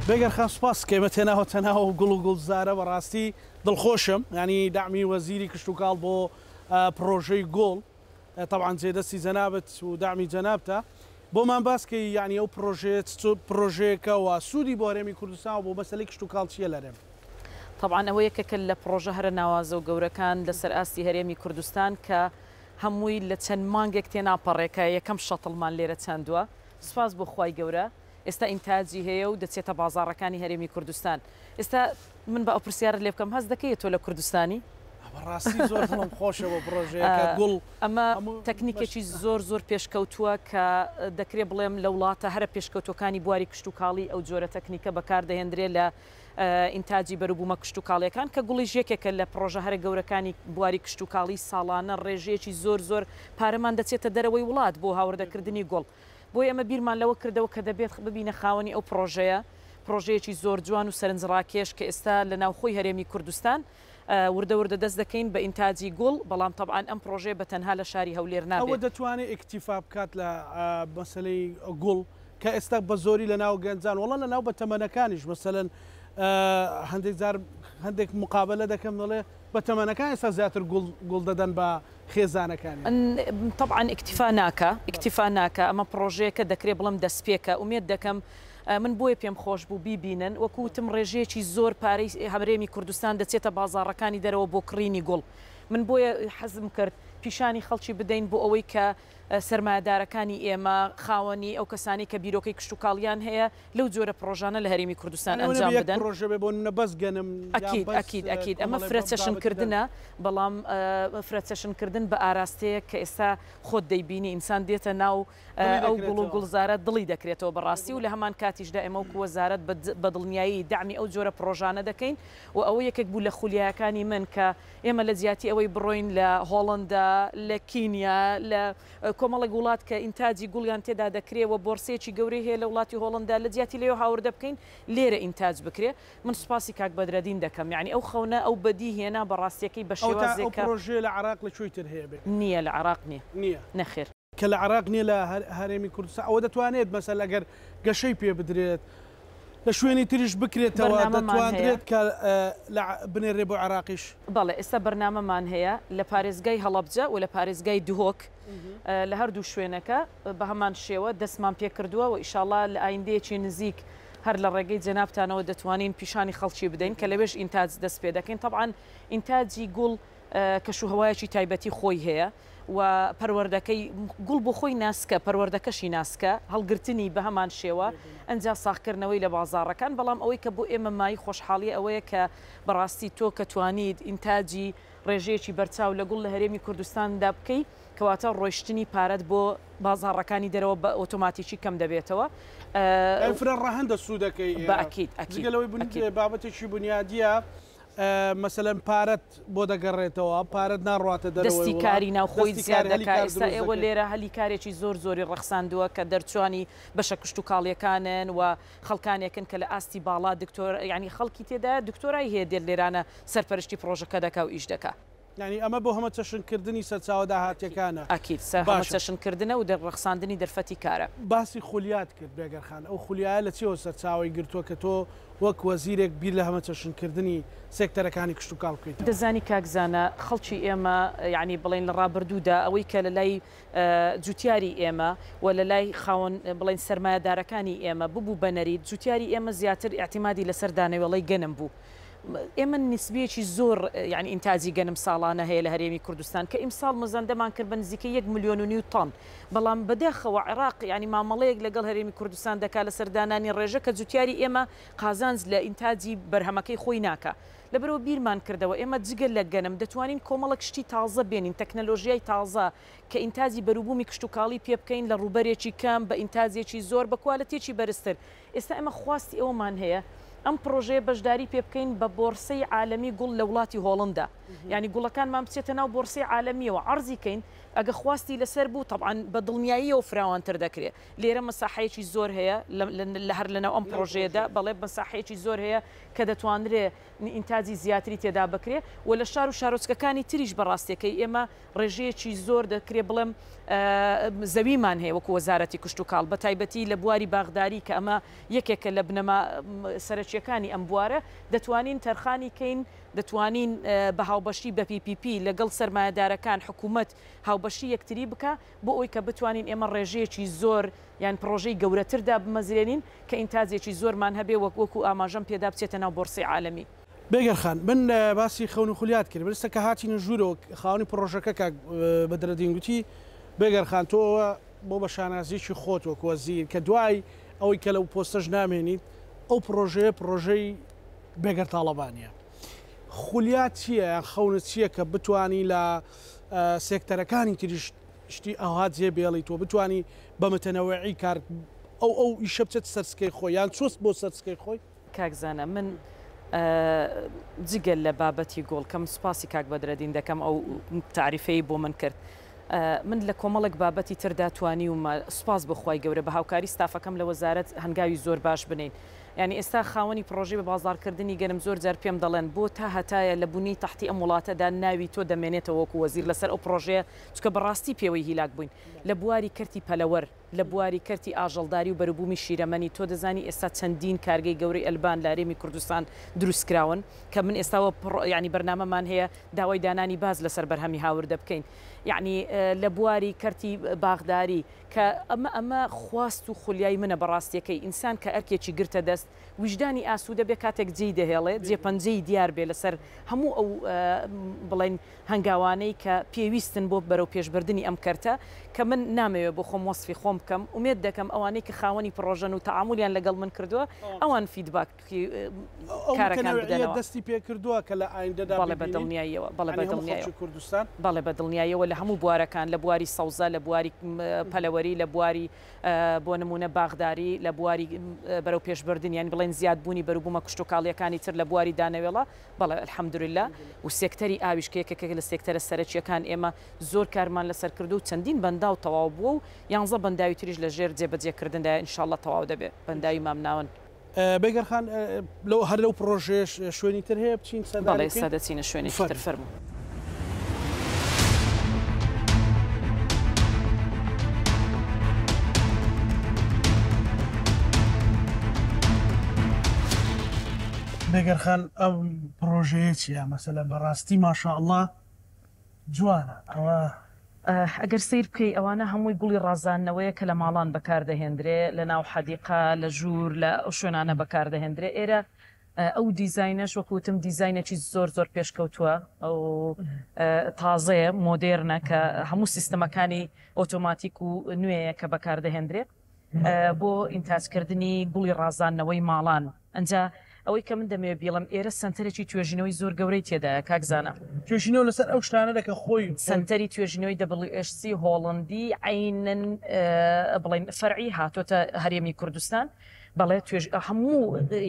بێگەر خان سوپاس کە ئێمە تێناوەتە ناو گوڵ و گوڵزارە بەڕاستی دڵخۆشم یانی دەعمی وەزیری کشتوکاڵ بۆ پڕۆژەی گوڵ تەبعەن جێدەستی جەنابت و دەعمی جەنابتە بۆمان باس کەی یانی ئەو پڕۆژەیە چ پڕۆژەیەکە و سوودی بۆ هەرێمی کوردستان و بۆ مەسەلەی کشتوکاڵ چییە لە هەرێم؟ تەبعەن ئەوە یەکێکە لە پڕۆژە هەرە ناوازە و گەورەکان لەسەر ئاستی هەرێمی کوردستان کە هەمووی لە چەند مانگێک تێناپەڕێ کە یەکەم شەتڵمان لێرە چاندووە سوپاس بۆ خوای گەورە ئێستا ئینتاجی هەیە و دەچێتە بازاڕەکانی هەرێمی کوردستان. ئێستا من با ئەو پرسیارەت لێ بکەم، هەست دەکەی تۆ لە کوردستانی؟ بەڕاستی زۆر دڵم خۆشە بۆ پڕۆژەیەکە گوڵ ئەمە هەموو بەش تەکنیکێکی زۆر زۆر پێشکەوتووە کە دەکرێ بڵێم لە وڵاتە هەرە پێشکەوتووەکانی بواری کشتوکاڵی ئەو جۆرە تەکنیکە بەکاردەهێندرێ لە ئینتاجی بەروبوومە کشتوکاڵیەکان کە گوڵیش یەکێکە لە پڕۆژە هەرە گەورەکانی بواری کشتوکاڵی ساڵانە ڕێژەیەکی زۆر زۆر پارەمان دەچێتە دەرەوەی وڵات بۆ هاوردەکردنی گوڵ. بۆیە ئێمە بیرمان لەوە کردەوە کە دەبێت ببینە خاوەنی ئەو پڕۆژەیە، پڕۆژەیەکی زۆر جوان و سەرنجڕاکێش کە ئێستا لە ناوخۆی هەرێمی کوردستان وردە وردە دەست دەکەین بە ئینتاجی گوڵ، بەڵام تەبعەن ئەم پڕۆژەیە بە تەنها لە شاری هەولێر ئەوە نابێت. دەتوانێت ئیکتیفا بکات لە مەسەلەی گوڵ کە ئێستا بە زۆری لە ناو گەنجان وەڵا لە ناو بەتەمەنەکانیش مەسەلەن هەندێک جار هەندێک مقابەلە دەکەم دەڵێ بەتەمەنەکان ئێستا زیاتر گوڵ گوڵ دەدەن بە خێزانەکانیان. تەبعەن ئیکتیفا ناکا ئیکتیفا ناکا ئەمە پڕۆژەیەکە دەکرێ بڵێم دەستپێکە ئومێد دەکەم من بۆیە پێم خۆش بوو بیبینن وەکو وتم ڕێژەیەکی زۆر پارەی هەرێمی کوردستان دەچێتە بازاڕەکانی دەرەوە بۆ کڕینی گوڵ من بۆیە حەزم کرد پیشانی خەڵکی بدەین بۆ ئەوەی کە سەرمایەدارەکانی ئێمە خاوەنی ئەو کەسانەی کە بیرۆکەی کشتوکاڵیان هەیە لەو جۆرە پڕۆژانە لە هەرێمی کوردستان یانی ئەوە ئەنجام نەبێ یەک بدەن. پڕۆژە بێ بۆ نمونە بەس گەنم یان ئەکید بەس ئەکید ئەکید ئەمە کۆمەڵێ فرە بابەتی چەشن دەن. کردنە بەڵام فرە چەشن کردن بە ئاراستەیەک کە ئێستا خۆت دەیبینی ئینسان دێتە ناو دڵی ئەو گوڵ و دەکرێتەوە. گوڵزارە دڵی دەکرێتەوە بەڕاستی و لە هەمان کاتیشدا ئێمە وەکو وەزارەت بە دڵنیایی دەعمی ئەو جۆرە پڕۆژانە دەکەین و ئەوە یەکێک بوو لە خولیایەکانی من کە ئێمە لە جیاتی ئەوەی بڕۆین لە هۆڵەندا، لە کینیا، لە کۆمەڵێک وڵات کە ئینتاجی گوڵیان تێدا دەکرێ و بۆرسەیەکی گەورەی هەیە لە وڵاتی هۆڵەندا لە جیاتی لەوێ هاوردە بکەین لێرە ئینتاج بکرێ من سوپاسی کاک بەدرەدین دەکەم یەعنی ئەو خەونە ئەو بەدی هێنا بە ڕاستیەکەی بە ئەوەتا شێوازێک ئەو کە پڕۆژەیە لە عێراق لە کوێی تر هەیە بێ؟ نییە لە عێراق نییە نییە. نەخێر. کە لە عێراق نییە لە هەرێمی کوردستان ئەوە دەتوانێت مەسەل ئەگەر گەشەی پێ بدرێت لە شوێنی تریش بکرێتەوە بەرنامەمان هەیە. دەتواندرێت کە لە بنێرێ بۆ عێراقیش؟ بەڵێ ئێستا بەرنامەمان هەیە لە پارێزگای هەڵەبجە و لە پارێزگای دهۆک لە هەردوو شوێنەکە بە هەمان شێوە دەستمان پێکردووە و ئیشاڵا لە ئایندەیەکی نزیک هەر لە ڕێگەی جەنابتانەوە دەتوانین پیشانی خەڵکی بدەین کە لەوێش ئینتاج دەست پێ دەکەین تەبعەن ئینتاجی گوڵ کەشوهەوایەکی تایبەتی خۆی هەیە و پەروەردەکەی، گوڵ بۆ خۆی ناسکە، پەروەردەکەشی ناسکە، هەڵگرتنی بەهەمان شێوە، ئەنجا ساغکردنەوەی لە بازاڕەکان، بەڵام ئەوەی کە بۆ ئێمە مایەی خۆشحاڵیە ئەوەیە کە بەڕاستی تۆ کە توانیت ئینتاجی ڕێژەیەکی بەرچاو لە گوڵ لە هەرێمی کوردستاندا بکەی، کەواتە ڕۆیشتنی پارەت بۆ بازاڕەکانی دەرەوە بە ئۆتۆماتیکی کەم دەبێتەوە. یانی فرە ڕەهەندە سوودەکەی، بە ئەکید، ئەکید، جگە لەوەی ئەکید. بابەتێکی بونیادییە، مەسەلەن پارەت بۆ دەگەڕێتەوە، پارەت ناڕواتە دەرەوەی دەستی وڵات، کاری ناوخۆیی دەستی زیاد کار هەلی دەکا، کار ئێستا دروست ئێوە دەکەیت. لێرە هەلی کارێکی زۆر زۆری ڕەخساندووە کە دەرچووانی بەشە کشتوکاڵییەکانن و خەڵکانێکن کە لە ئاستی باڵا دکتۆر یانی خەڵکی تێدایە دکتۆرای هەیە دێت لێرانە سەرپەرشتی پڕۆژەکە دەکا و ئیش دەکا. یانی ئەمە بۆ هەمەچەشن کردنی سەرچاوە داهاتیەکانە. ئەکید، سەر باشە. هەمەچەشن کردنە و ڕەخساندنی دەرفەتی کارە. باسی خولیات کرد بێگەر خان، ئەو خولیایە لە چیەوە سەرچاوەی گرتووە کە تۆ وەک وەزیرێک بیر لە هەمەچەشن کردنی سێکتەرەکانی کشتوکاڵ بکەیتەوە؟ دەزانی کاک زانا خەڵکی ئێمە یانی بڵێین لە ڕابردوودا ئەوەی کە لە لای جوتیاری ئێمە و لە لای خاوەن بڵێین سەرمایەدارەکانی ئێمە ببوو بە نەریت، جوتیاری ئێمە زیاتر ئیعتیمادی لەسەر دانەوێڵەی گەنم بوو. ئێمە نیسبیەکی زۆر یانی ئینتاجی گەنم ساڵانە هەیە لە هەرێمی کوردستان کە ئیمساڵ مەزەندەمان کرد بە نزیکەی یەک ملیۆن و نیو تەن بەڵام بەداخەوە عێراق یانی مامەڵەیەک لەگەڵ هەرێمی کوردستان دەکا لەسەر دانانی ڕێژە کە جوتیاری ئێمە قازانج لە ئینتاجی بەرهەمەکەی خۆی ناکا لەبەرئەوە بیرمان کردەوە ئێمە جگە لە گەنم دەتوانین کۆمەڵێک شتی تازە بێنین تەکنەلۆژیای تازە کە ئینتاجی بەروبوومی کشتوکاڵی پێ بکەین لە ڕووبەرێکی کەم بە ئینتاجێکی زۆر بە کوالتیەکی بەرزتر ئێستا ئێمە خواستی ئەوەمان هەیە ئەم پڕۆژەیە بەشداری پێ بکەین بە بۆرسەی عالەمی گوڵ لە وڵاتی هۆڵندا یانی گوڵەکانمان بچێتە ناو بۆرسەی عالەمیەوە عەرزی کەین ئەگە خواستی لەسەر بوو تەبعەن بە دڵنیاییەوە فراوانتر دەکرێ لێرە مەساحەیەکی زۆر هەیە لە هەر لەناو ئەم پڕۆژەیەدا بەڵێ مەساحەیەکی زۆر هەیە کە دەتوانرێ ئینتاجی زیاتری تێدا بکرێ و لە شار و شارۆچکەکانی تریش بە ڕاستیەکەی ئێمە ڕێژەیەکی زۆر دەکرێ بڵێم زەویمان هەیە وەکو وەزارەتی کشتوکاڵ بە تایبەتی لە بواری باخداری کە ئەمە یەکێکە لە بنەما سەرەکییەکانی ئەم بوارە دەتوانین تەرخانی کەین دەتوانین بە هاوبەشی بە PPP لەگەڵ سەرمایەدارەکان حکوومەت هاوبەشی یەکتری بکا بۆ ئەوەی کە بتوانین ئێمە ڕێژەیەکی زۆر یان پڕۆژەی گەورەتر دابمەزرێنین کە ئینتاجێکی زۆرمان هەبێ وەک وەکو ئاماژەم پێدا بچێتە ناو بۆرسەی عالەمی. بێگەر خان، من باسی خەون و خولیات کرد، ئێستا کە هاتینە ژوورەوە خاوەنی پڕۆژەکە کاک بەدرەدین گوتی، بێگەر خان تۆ ئەوە بۆ بە شانازییەکی خۆت وەک وەزیر کە دوای ئەوەی کە لەو پۆستەش نامێنیت ئەو پڕۆژەیە پڕۆژەی بێگەر تاڵەبانییە. خولیات چییە یان خەونت چییە کە بتوانی لە سێکتەرەکانی تریش شتی ئەوها جێ بێڵیت و بتوانی بە متەنەوعی کار ئەو ئەو ئیشە بچێتە سەر سکەی خۆی یان چۆست بۆ سەر سکەی خۆی؟ کاک زانا من جگە لە بابەتی گۆڵ کە من سوپاسی کاک بەدرەدین دەکەم ئەو تاریفەی بۆ من کرد. من لە کۆمەڵێک بابەتی تردا توانیومە سوپاس بۆ خوای گەورە بە هاوکاری ستافەکەم لە وەزارەت هەنگاوی زۆر باش بنێین. یانی ئێستا خاوەنی پڕۆژەی بە بازاڕکردنی گەنم زۆر جار پێم دەڵێن بۆ تا هەتایە لە بونیەی تەحتی ئەم وڵاتەدا ناوی تۆ دەمێنێتەوە وەکو وەزیر لەسەر ئەو پڕۆژەیە چونکە بەڕاستی پێوەی هیلاک بووین لە بواری کەرتی پەلەوەر لە بواری کەرتی ئاژەڵداری و بەروبوومی شیرەمەنی تۆ دەزانی ئێستا چەندین کارگەی گەورەی ئەلبان لە هەرێمی کوردستان دروستکراون کە من ئێستا وە یانی بەرنامەمان هەیە داوای دانانی باج لەسەر بەرهەمی هاوردە بکەین یانی لە بواری کەرتی باخداری کە ئەمە ئەمە خواست و خولیای منە بەڕاستیەکەی ئینسان کە ئەرکێکی گرتە دەست ویژدانی ئاسوودە بێ کاتێک جێی دەهێڵێ جێ پەنجەی دیار بێ لەسەر هەموو ئەو بڵێین هەنگاوانەی کە پێویستن بۆ بەرەو پێشبردنی ئەم کەرتە کە من نامەوێ بۆ خۆم وەسفی خۆم بکەم ئومێد دەکەم ئەوانەی کە خاوەنی پڕۆژەن و تەعامولیان لەگەڵ من کردووە ئەوان feedback ئەو کارەکان متەنەوعیە بدەنەوە. دەستی پێکردووە کە لە ئایندەدا بەڵێ بە ببینین دڵنیاییەوە بەڵێ یانی بە هەموو دڵنیایەوە خەڵکی کوردستان. بەڵێ بە دڵنیاییەوە لە هەموو بوارەکان لە بواری سەوزە لە بواری پەلەوەری لە بواری بۆ نموونە باخداری لە بواری بەرەو پێشبردن یانی بڵێن زیادبوونی بەروبوومە کشتوکاڵییەکانی تر لە بواری دانەوێڵە بەڵێ الحمدللە و سێکتەری ئاویش کە یەکێکە لە سێکتەرە سەرەکییەکان ئێمە زۆر کارمان لەسەر کردووە و چەندین بەنداو تەواو بووە و یانزە بەنداوی تریش لە ژێر جێبەجێکردندایە ان شاء اللە تەواو دەبێ بەنداوی مامناوەند. بێگەر خان لەو هەر لەو پڕۆژەیەش شوێنی تر هەیە بچین سەردانی بەڵێ بکەین؟ ئێستا دەچینە شوێنێکی تر فەرموو. فەرموو. بێگەر خان ئەم پڕۆژەیە چیە مەسەلەن بەڕاستی ماشاءاللە جوانە ئەوە. ئەگەر سەیر بکەی ئەوانە هەمووی گوڵی ڕازاندنەوەیە کە لە ماڵان بەکار دەهێندرێ، لە ناو حەدیقە، لە ژوور، لە ئەو شوێنانە بەکار دەهێندرێ. ئێرە ئەو دیزاینەش وەکو وتم دیزاینێکی زۆر زۆر پێشکەوتووە و تازەیە، مۆدێرنە کە هەموو سیستەمەکانی ئۆتۆماتیک و نوێیە کە بەکار دەهێندرێ. بۆ ئینتاجکردنی گوڵی ڕازاندنەوەی ماڵان. ئەنجا ئەوەی کە من دەمەوێت بیڵێم ئێرە سەنتەرێکی توێژینەوەی زۆر گەورەی تێدایە کاک زانا. توێژینەوە لەسەر ئەو شتانە دەکە خۆی خۆی. سەنتەری توێژینەوەی WHC هۆڵەندی عەینەن بڵێین فەرعی هاتۆتە هەرێمی کوردستان بەڵێ توێژ هەموو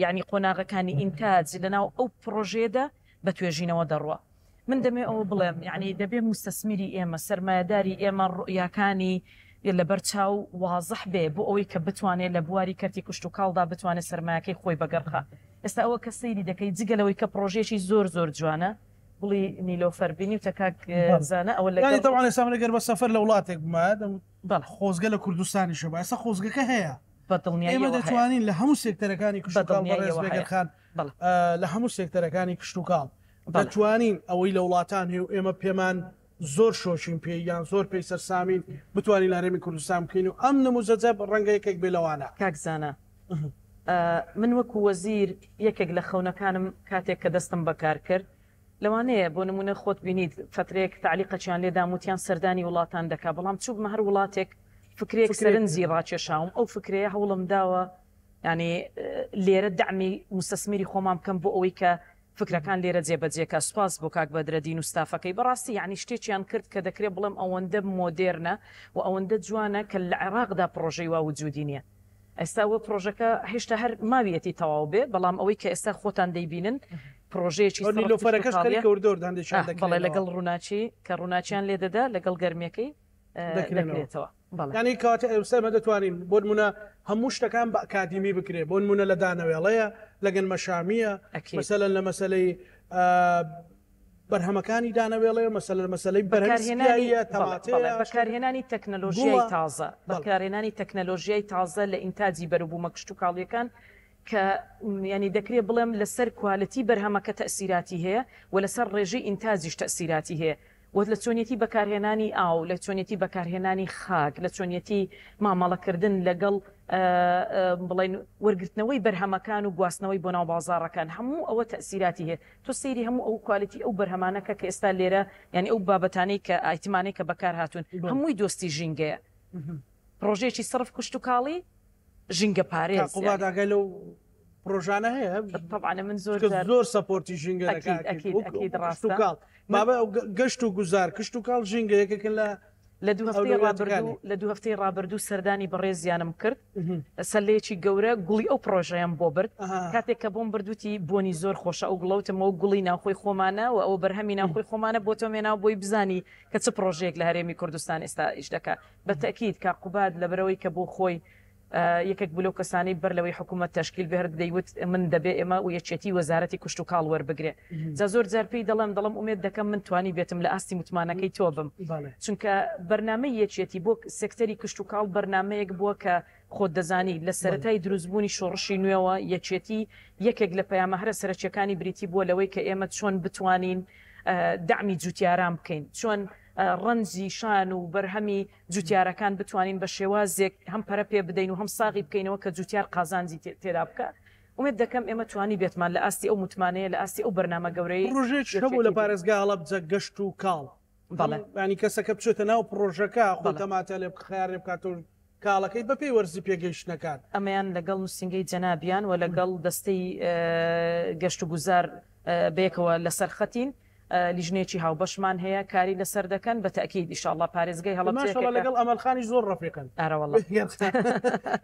یانی قۆناغەکانی ئینتاج لەناو ئەو پڕۆژەیەدا بە توێژینەوە دەڕوا. من دەمەوێ ئەوە بڵێم یەعنی دەبێ موستەسمیری ئێمە، سەرمایەداری ئێمە ڕوئیاکانی لەبەر چاو وازح بێ بۆ ئەوەی کە بتوانێ لە بواری کەرتی کشتوکاڵدا بتوانێ سەرمایەکەی خۆی بەگەڕ خا. ئێستا ئەوە کە سەیری دەکەی جگە لەوەی کە پڕۆژەیەکی زۆر زۆر جوانە، گوڵی نیلۆفەر بینیوتە کاک زانا ئەوە یانی لەگەڵ. تەبعەن ئێستا من ئەگەر بە سەفەر لە وڵاتێک بمایە دەموت بەڵێ. خۆزگە لە کوردستانیشە با ئێستا خۆزگەکە هەیە. بە ئێمە دڵنیاییەوە هەیە. دەتوانین لە هەموو سێکتەرەکانی بە کشتوکاڵ بەڕێز دڵنیاییەوە بێگەر هەیە. خان بەڵێ. لە هەموو سێکتەرەکانی کشتوکاڵ بەڵێ. دەتوانین ئەوەی لە وڵاتان هەیە و ئێمە پێمان زۆر شۆکین پێی یان زۆر پێی سەرسامین بتوانین لە هەرێمی کوردستان بکەین و ئەم نموزەجە ڕەنگە یەکێک بێ لەوانە. کاک زانا من وەکو وەزیر یەکێک لە خەونەکانم کاتێک کە دەستم بە کار کرد لەوانەیە بۆ نمونە خۆت بینیت فەترەیەک تەعلیقەکیان لێدام وتیان سەردانی وڵاتان دەکا بەڵام چووبمە هەر وڵاتێک فکرەیەک فکرەیەک سەرنجی ڕاکێشاوم ئەو فکرەیە هەوڵم داوە یانی لێرە دەعمی موستەسمیری خۆمان بکەم بۆ ئەوەی کە فکرەکان لێرە جێبەجێ کا سوپاس بۆ کاک بەدرەدین و ستافەکەی بەڕاستی یانی شتێکیان کرد کە دەکرێ بڵێم ئەوەندە مۆدێرنە و ئەوەندە جوانە کە لە عێراقدا پڕۆژەی وا وجودی نیە ئێستا ئەوە پڕۆژەکە هێشتا هەر ماویەتی تەواو بێ بەڵام ئەوەی کە ئێستا خۆتان دەیبینن پڕۆژەیەکی ئەو سەڕف نیلۆفەرەکەش کشتوکاڵیە خەریکە وردە وردە هەندێکیان بەڵێ دەکرێنەوە. لەگەڵ ڕووناکی کە ڕووناکیان لێ دەدا لەگەڵ گەرمیەکەی دەکرێنەوە. دەکرێتەوە بەڵێ. یانی کەواتە ئێستا ئێمە دەتوانین بۆ نموونە هەموو شتەکان بە ئەکادیمی بکرێ بۆ نموونە لە دانەوێڵەیە لە گەنمەشامییە ئەکید. مەسەلەن لە مەسەلەی بەرهەمەکانی دانەوێڵەیە مەسەلەن لە مەسەلەی بەرهەمی بەکارهێنانی سپیاییە بەڵێ بەڵێ تەماتەیە بەکارهێنانی تەکنەلۆژیای گوڵە تازە بەڵێ. بەکارهێنانی تەکنەلۆژیای تازە لە ئینتاجی بەروبوومە کشتوکاڵییەکان کە یانی دەکرێ بڵێم لەسەر quality بەرهەمەکە تەئسیراتی هەیە و لەسەر ڕێژەی ئینتاجیش تەئسیراتی هەیە و لە چۆنیەتی بەکارهێنانی ئاو، لە چۆنیەتی بەکارهێنانی خاک، لە چۆنیەتی مامەڵەکردن لەگەڵ بڵێین وەرگرتنەوەی بەرهەمەکان و گواستنەوەی بۆ ناو بازاڕەکان هەموو ئەوە تەئسیراتی هەیە. تۆ سەیری هەموو ئەو quality ئەو بەرهەمانە کە کە ئێستا لێرە یانی ئەو بابەتانەی کە ئایتمانەی کە بەکارهاتوون هەمووی دۆستی ژینگەیە. پڕۆژەیەکی سەرف کشتوکاڵی ژینگە کاک پارێز قوباد یانی. ئاگای لەو پڕۆژانە هەیە؟ تەبعەن من زۆر چونکە جار زۆر support ی ژینگە دەکا ئەکید ئەکید ئەکید وەک ئەکید ڕاستە کشتوکاڵ من بابە گەشت و گوزار کشتوکاڵ ژینگە یەکێکن لە. لە دوو هەفتەی ڕابردوو لە دوو هەفتەی ڕابردوو سەردانی بەڕێزیانم کرد سەلەیەکی گەورە گوڵی ئەو پڕۆژەیەم بۆ برد کاتێک کە بۆم برد وتی بۆنی زۆر خۆشە ئەو گوڵە وتم ئەو گوڵی ناوخۆی خۆمانە و ئەوە بەرهەمی ناوخۆی خۆمانە بۆ تۆم هێناوە بۆی بزانی کە چ پڕۆژەیەک لە هەرێمی کوردستان ئێستا ئیش دەکا بە تەئکید کاک قوباد لەبەرئەوەی کە بۆ خۆی یەکێک بوو لەو کەسانەی بەر لەوەی حکوومەت تەشکیل بێ هەر دەیوت من دەبێ ئێمە و یەکێتی وەزارەتی کوشتوکاڵ وەربگرێ. جا زۆر جار پێی دەڵێم، دەڵێم ئومێد دەکەم من توانیبێتم لە ئاستی متمانەکەی تۆ بم. چونکە بەرنامەی یەکێتی بۆ سێکتەری کشتوکاڵ بەرنامەیەک بووە کە خۆت دەزانی لە سەرەتای دروستبوونی شۆڕشی نوێوە یەکێتی یەکێک لە پەیامە هەرە سەرەکییەکانی بریتی بووە لەوەی کە ئێمە چۆن بتوانین دەعمی جووتیاران بکەین، چۆن ڕەنجی شان و بەرهەمی جوتیارەکان بتوانین بە شێوازێک هەم پەرە پێ بدەین و هەم ساغی بکەینەوە کە جوتیار قازانجی تێدا بکا. ئومێد دەکەم ئێمە توانیبێتمان لە ئاستی ئەو متمانەیە، لە ئاستی ئەو بەرنامە گەورەیەی پڕۆژەیەکیش هەبوو یەکێتی لە بین. پارێزگای هەڵەبجە گەشت و کاڵ. بەڵێ. یانی کەسەکە بچێتە ناو پڕۆژەکە خۆی بەڵێ. تەماتە لێ بکا، خەیار لێ بکاتەوە کاڵەکەی بەپێی وەرزی پێگەیشتنەکان. ئەمەیان لەگەڵ نووسینگەی جەنابیان و لەگەڵ دەستەی گەشتوگوزار بەیەکەوە لەسەر خەتین. لیژنەیەکی هاوبەشمان هەیە کاری لەسەر دەکەن بە تەئکید ئیشاڵڵا پارێزگای هەڵەبجە ماشاءاللە یەکێکە لەگەڵ ئەمەل خانیش زۆر ڕەفیقن. ئارەوەڵا.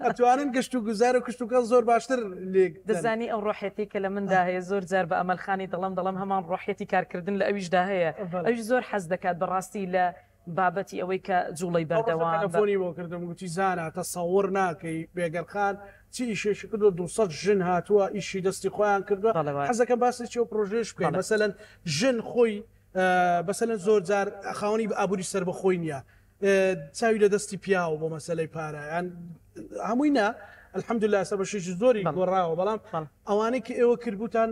ئەتوانن گەشت و گوزار و کشتوکاڵ زۆر باشتر لێک دەن. دەزانی ئەو ڕۆحیەتەی کە لە مندا هەیە زۆر جار بە ئەمەل خانی دەڵێم دەڵێم هەمان ڕۆحیەتی کارکردن لە ئەویشدا هەیە ئەویش زۆر حەز دەکات بەڕاستی لە بابەتی ئەوەی کە جوڵەی ئەو ڕۆژە بەردەوام بە. تەلەفۆنی بۆ کردم گوتی زانا تەسەور ناکەی بێگەر خان چ ئیشێکی کردووە 200 ژن هاتووە ئیشی دەستی خۆیان کردووە بەڵێ وایە. حەزەکەم باسێکی ئەو پرۆژەیەش بکەین بەڵێ. مەسەلەن ژن خۆی مەسەلەن زۆر جار خاوەنی ئابووری سەربەخۆی نییە چاوی لە دەستی پیاوە بۆ مەسەلەی پارە یان هەمووی نا الحمدلله ئێستا بەشێکی زۆری بەڵێ. گۆڕاوە بەڵام بەڵێ. ئەوانەی کە ئێوە کردبووتان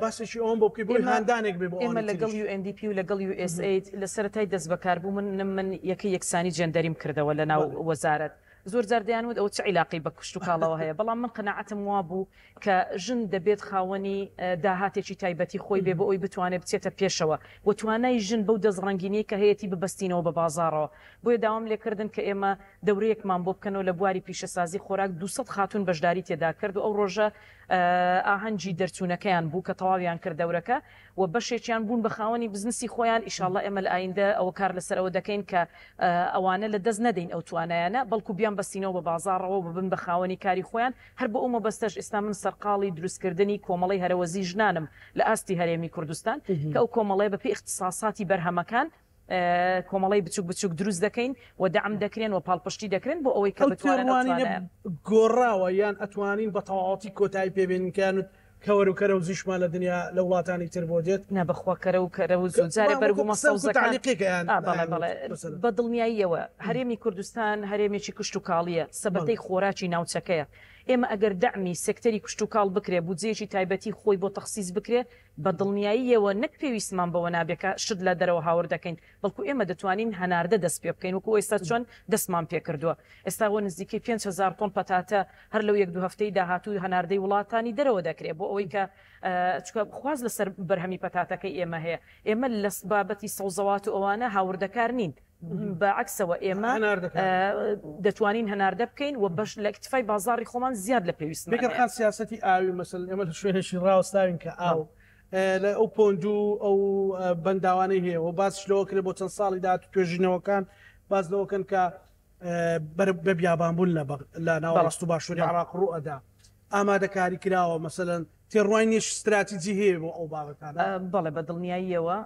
باسێکی ئەوەم بۆ بکەی بۆی ئێمە هاندانێک بێ بۆ ئێمە ئەوانی لەگەڵ تریش. UNDP و لەگەڵ USAID لە سەرەتای دەستبەکاربوونم من یەکەی یەکسانی جێندەریم کردەوە لە ناو بەڵێ. وەزارەت. زۆر جار دەیانوت ئەوە چ عیلاقەی بە کشتوکاڵەوە هەیە، بەڵام من قەناعەتم وابوو کە ژن دەبێت خاوەنی داهاتێکی تایبەتی خۆی بێ بۆ ئەوەی بتوانێت بچێتە پێشەوە و توانای ژن بەو دەستڕەنگینیەی کە هەیەتی ببەستینەوە بە بازاڕەوە. بۆیە داوام لێکردن کە ئێمە دەورەیەکمان بۆ بکەنەوە لە بواری پیشەسازی خۆراک 200 خاتوون بەشداری تێدا کرد و ئەو ڕۆژە ئاهەنگی دەرچوونەکەیان بوو کە تەواویان کرد دەورەکە و بەشێکیان بوون بە خاوەنی بزنسی خۆیان، ئیشاڵڵا ئێمە لە ئایندە ئەوە کار لەسەر ئەوە دەکەین کە ئەوانە لە دەست نەدەین ئەو توانایانە، بەڵکو بیانبەستینەوە بە بازاڕەوە و ببن بە خاوەنی کاری خۆیان، هەر بۆ ئەو مەبەستەش ئێستا من سەرقاڵی دروستکردنی کۆمەڵەی هەرەوەزی ژنانم لە ئاستی هەرێمی کوردستان کە ئەو کۆمەڵەیە بەپێی ئیختیساساتی بەرهەمەکان کۆمەڵەی بچوک بچوک دروست دەکەین و دەعم دەکرێن و پاڵپشتی دەکرێن بۆ ئەوەی کە ئەو بتوانن ئەو تێڕوانینە توانایە. گۆڕاوە یان ئەتوانین بە تەواوەتی کۆتایی پێ بێنین کە یان کەوەر و کەرەوزیشمان لە دنیا لە وڵاتانی تر بۆ دێت؟ نا بەخوا کەرە و کەرەوز و جارێ وەکو بەرگومە قسە وەکو سەوزەکان تەعلیقێکە یان ئا بەڵێ ئەیان بەڵێ وت مەسەلەن. بە دڵنیاییەوە هەرێمی کوردستان هەرێمێکی کشتوکاڵییە بەڵێ. سەبەتەی خۆراکی ناوچەکەیە ئێمە ئەگەر دەعمی سێکتەری کشتوکاڵ بکرێ بودجەیەکی تایبەتی خۆی بۆ تەخسیس بکرێ بە دڵنیاییەوە نەک پێویستمان بەوە نابێ کە شت لە دەرەوە هاوردەکەین، بەڵکو ئێمە دەتوانین هەناردە دەست پێ بکەین وەکو ئێستا چۆن دەستمان پێ کردووە. ئێستا بۆ نزیکەی 5000 تۆن پەتاتە هەر لەو یەک دوو هەفتەی داهاتوو هەناردەی وڵاتانی دەرەوە دەکرێ بۆ ئەوەی کە چونکە خواست لەسەر بەرهەمی پەتاتەکەی ئێمە هەیە. ئێمە لە بابەتی سەوزەوات و ئەوانە هاوردەکار نین. بە عەکسەوە ئێمە دەتوانین هەناردە بکەین و بەش لە ئیکتفای بازاڕی خۆمان زیاد لە پێویستمان بێگەر هەیە. خان سیاسەتی ئاوی مەسەلەن ئێمە لە شوێنێکی ڕاوەستاوین کە ئاو لە ئەو پۆند و ئەو بەنداوانەی هەیە و باسیش لەوە کرێ بۆ چەند ساڵی داهاتوو توێژینەوەکان باس لەوە کەن کە بە بیابانبوون لە لە بەڵێ ناوەڕاست و باشووری بەڵێ. عێراق ڕوو ئەدا ئامادەکاری کراوە مەسەلەن تێڕوانینێکی ستراتیجی هەیە بۆ ئەو بابەتانە؟ بەڵێ بە دڵنیاییەوە،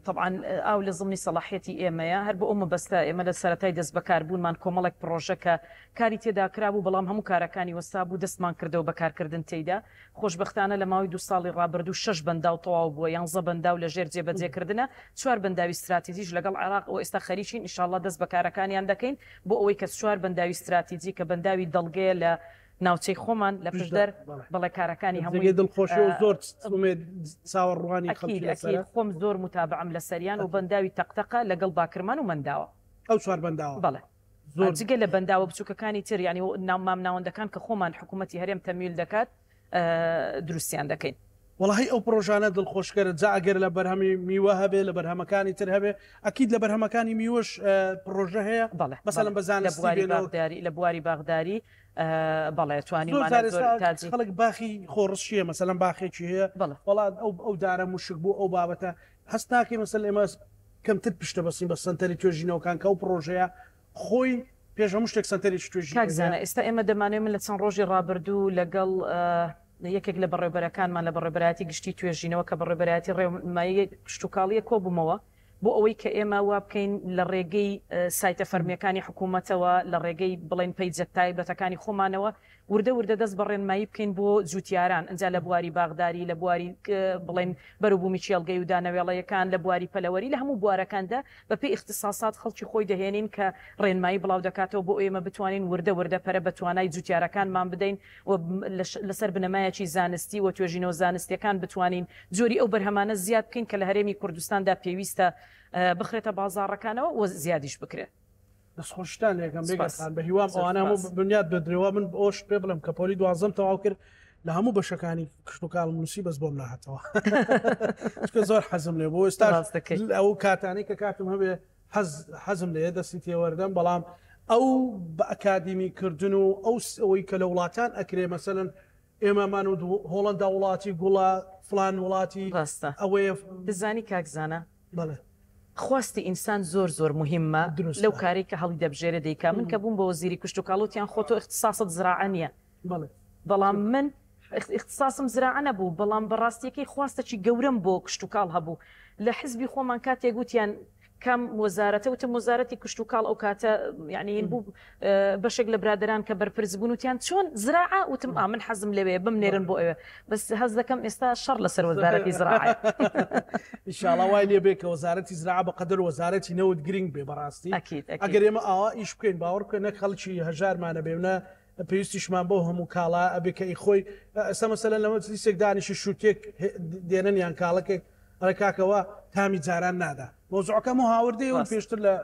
تەبعەن ئاو لە زمنی سەڵاحیەتی ئێمەیە، هەر بۆ ئەو مەبەستە ئێمە لە سەرەتای دەستبەکاربوونمان کۆمەڵێک پڕۆژە کە کاری تێدا کرابوو بەڵام هەموو کارەکانی وەستابوو دەستمان کردەوە بە کارکردن تێیدا، خۆشبەختانە لە ماوەی دوو ساڵی ڕابردوو شەش بەنداو تەواو بووە، یانزە بەنداو لە ژێر جێبەجێکردنە، چوار بەنداوی ستراتیجیش لەگەڵ عێراق ئەوە ئێستا خەریکین ئیشاڵڵا دەست بە کارەکانیان دەکەین بۆ ئەوەی کە چوار بەنداوی ستراتیجی کە بەنداوی دەڵگەیە لە ناوچەی خۆمان لە پشدەر پشدەر بەڵێ کارەکانی جێگەی هەمووی دڵخۆشیە و زۆر ئومێد چاوەڕوانی ئەکید خەڵکی ئەکید لەسەرە. خۆم زۆر موتابەعەم لەسەریان و ئەکید. بەنداوی تەقتەقە لەگەڵ باکرمان و مەنداوە. ئەو چوار بەنداوە. بەڵێ زۆر. جگە لە بەنداوە بچووکەکانی تر یانی مام ناوەندەکان کە خۆمان حکوومەتی هەرێم تەمویل دەکات دروستیان دەکەین. وەڵاهی ئەو پڕۆژانە دڵخۆشکەرە جا ئەگەر لە بەرهەمی میوە هەبێ لە بەرهەمەکانی تر هەبێ ئەکید لە بەرهەمەکانی میوەش پڕۆژە هەیە بەڵێ مەسەلەن بەڵێ بە لە زانستی بواری بێنەوە باخداری لە بواری باخداری بەڵێ زۆر توانیومانە جار زۆر ئێستا تاجی خەڵک باخی خۆڕشیە مەسەلەن باخێکی هەیە بەڵێ وەڵا ئەو ئەو دارە مشک بوو ئەو بابەتە هەست ناکەی مەسەلەن ئێمە. کەمتر پشتە بەستین بە سەنتەری توێژینەوەکان کە ئەو پڕۆژەیە خۆی پێش هەموو شتێک سەنتەرێکی کاک توێژینەوەیە. زانا ئێستا ئێمە دەمانەوێت من لە چەند ڕۆژی ڕابردوو لەگەڵ یەکێک لە بەڕێوبەرەکانمان لە بەڕێوبەرایەتی گشتی توێژینەوە کە بەڕێوبەرایەتی ڕێنمایی کشتوکاڵیە کۆبوومەوە بۆ ئەوەی کە ئێمە وا بکەین لە ڕێگەی سایتە فەرمییەکانی حکوومەتەوە، لە ڕێگەی بڵێین پەیجە تایبەتەکانی خۆمانەوە وردە وردە دەست بە ڕێنمایی بکەین بۆ جووتیاران، ئینجا لە بواری باخداری، لە بواری بڵێین بەروبوومی کێڵگەی و دانەوێڵەیەکان، لە بواری پەلەوەری، لە هەموو بوارەکاندا بە پێی ئیختیساسات خەڵکی خۆی دەهێنین کە ڕێنمایی بڵاو دەکاتەوە بۆ ئێمە بتوانین وردە وردە پەرە بە توانای جووتیارەکانمان بدەین و لەسەر بنەمایەکی زانستی و توێژینەوە زانستییەکان بتوانین جۆری ئەو بەرهەمانە زیاد بکەین کە لە هەرێمی کوردستاندا پێویستە بخرێتە بازاڕەکانەوە و زیادیش بکرێت. دەستخۆشیتان لێکەم بێگەرد سپاس. خان بەهیوام زۆر ئەوانە هەموو سپاس. بنیات بدرێ من ئەوەشت پێ بڵێم کە پۆلی دوازدەم تەواو کرد لە هەموو بەشەکانی کشتوکاڵم نووسی بەس بۆم نەهاتەوە چونکە زۆر حەزم لێ بوو ئێستاش ڕاست دەکەی. ئەو کاتانەی کە کاتم هەبێ حەز حەزم لێیە دەستی تێوەردەم بەڵام ئەو بە ئەکادیمی کردن و ئەو ئەوەی کە لە وڵاتان ئەکرێ مەسەلەن ئێمەمان و هۆڵەندا وڵاتی گوڵە فڵان وڵاتی ڕاستە ئەوەیە. دەزانی کاک زانا بەڵێ. خواستی ئینسان زۆر زۆر موهیمە لەو دروستە. کارەی کە هەڵیدەبژێرێ دەیکا من کە بووم بە وەزیری کشتوکاڵ وتیان خۆ تۆ ئیختیساست زراعە نیە بەڵێ. بەڵام من ئیختیساسم زراعە نەبوو بەڵام بە ڕاستیەکەی خواستەکی گەورەم بۆ کشتوکاڵ هەبوو لە حزبی خۆمان کاتێک وتیان کام وەزارەتە وتم وەزارەتی کشتوکاڵ ئەو کاتە یعنی هین بوو بەشێک لە برادەران کە بەرپرس بوون وتیان چۆن زراعە وتم ئا من حەزم لەوێ بمنێرن بۆ ئەوێ بەس هەست دەکەم ئێستا شەڕ لەسەر وەزارەتی زراعەیە. ئینشاڵا وای لێ بێ کە وەزارەتی زراعە بە قەدەر وەزارەتی نەوت گرنگ بێ بەڕاستی ئەکید ئەکید. ئەگەر ئێمە ئاوا ئیش بکەین باوەڕ بکە نەک خەڵکی هەژارمانە بێ و نە پێویستیشمان بەو هەموو کاڵا ئەبێ کە ئی خۆی ئێستا مەسەلەن لە مەجلیسێک دانیشی شووتێک دێنن یان کاڵەکێک ئەڵێ کاکە وا تامی جاران نادا مەوزوعەکە هەموو هاوردەیە و ڕاست. پێشتر لە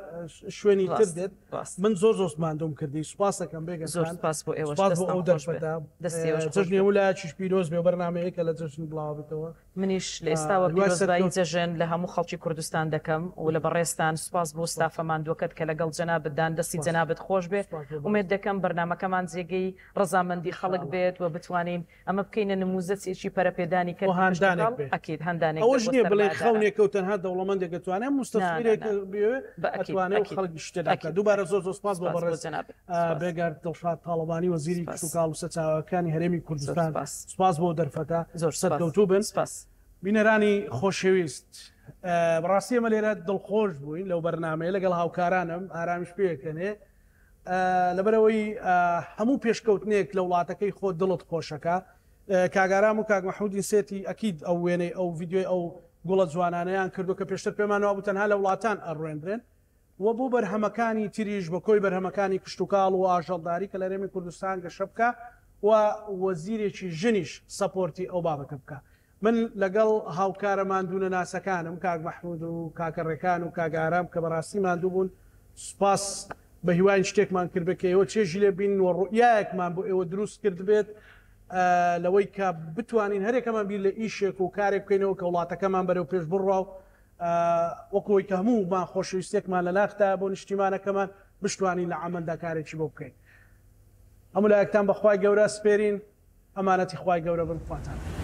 شوێنی تر ڕاست دێت ڕاست. من زۆر زۆر ماندووم کردی سوپاسەکەم بێگەر زۆر خان سوپاس بۆ ئێوەش سوپاس بۆ دەستتان ئەو خۆش بێ دەرفەتە دەستی ئێوەش خۆش جەژنی بێ. هەموو لایەکیش پیرۆز بێ و بەرنامەیە کە لە جەژن بڵاوە بێتەوە منیش لە ئێستاوە هیوای پیرۆزبایی سەرکەوت جەژن لە هەموو خەڵکی کوردستان دەکەم و لە بەڕێزتان سوپاس بۆ سوپاس ستافە ماندووەکەت کە لەگەڵ جەنابتدان دەستی سوپاس جەنابت خۆش بێ سوپاس بۆ ئومێد بەڕێزت دەکەم بەرنامەکەمان جێگەی ڕەزامەندی خەڵک ئینشاڵڵا بێت و بتوانین ئەمە بکەینە نموزەچێکی پەرەپێدانی بۆ کەرتی هاندانێک کشتوکاڵ بێ ئەکید هاندانێک بێت ئەوەش بۆ نییە بڵێ سەرمایەداران. خەونێکە و تەنها دەوڵەمەندێک ئەتوانێ نا نا موستەسمیرێک نا بێ بە ئەکید ئەتوانێ و ئەکید خەڵک شتێ دابکات ئەکید دووبارە ئەکید زۆر زۆر سپاس بۆ سپاس بۆ بەڕێز جەنابت سپاس بێگەرد دڵشاد تاڵەبانی وەزیری سپاس کشتوکاڵ و سەرچاوەکانی هەرێمی زۆر کوردستان سپاس سپاس بۆ دەرفەتە زۆر سپاس سەرکەوتوو بن. سپاس. بینەرانی خۆشەویست بەڕاستی ئێمە لێرە دڵخۆش بووین لەو بەرنامەیە لەگەڵ هاوکارانم ئارامیش پێکەنێ لەبەرئەوەی هەموو پێشکەوتنێک لە وڵاتەکەی خۆت دڵت خۆشەکا. کاک ئارام و کاک مەحمود ئینسێتی ئەکید ئەو وێنەی ئەو ڤیدیۆی ئەو گوڵە جوانانەیان کردوە کە پێشتر پێمان وابوو تەنها لە وڵاتان ئەڕوێندرێن و بۆ بەرهەمەکانی تریش بە کۆی بەرهەمەکانی کشتوکاڵ و ئاژەڵداری کە لە هەرێمی کوردستان گەشە بکا و وەزیرێکی ژنیش سەپۆرتی ئەو بابەتە بکا. من لەگەڵ هاوکارە ماندوونەناسەکانم کاک مەحمود و کاکە ڕێکان و کاک ئارام کە بەڕاستی ماندوو بوون سوپاس بەهیواین شتێکمان کردبێت کە ئێوە چێژی لێ ببینن و ڕوئیایەکمان بۆ ئێوە دروست کردبێت لەوەی کە بتوانین هەرێکەمان بیر لە ئیشێک و کارێک بکەینەوە کە وڵاتەکەمان بەرەو پێش بڕوا و وەکو ئەوەی کە هەموومان خۆشەویستیەکمان لە ناخدایە بۆ نیشتیمانەکەمان بشتوانین لە عەمەلدا کارێکی بۆ بکەین. هەموو لایەکتان بە خوای گەورە ئەسپێرین. ئەمانەتی خوای گەورە بن خواتان لەگەڵ.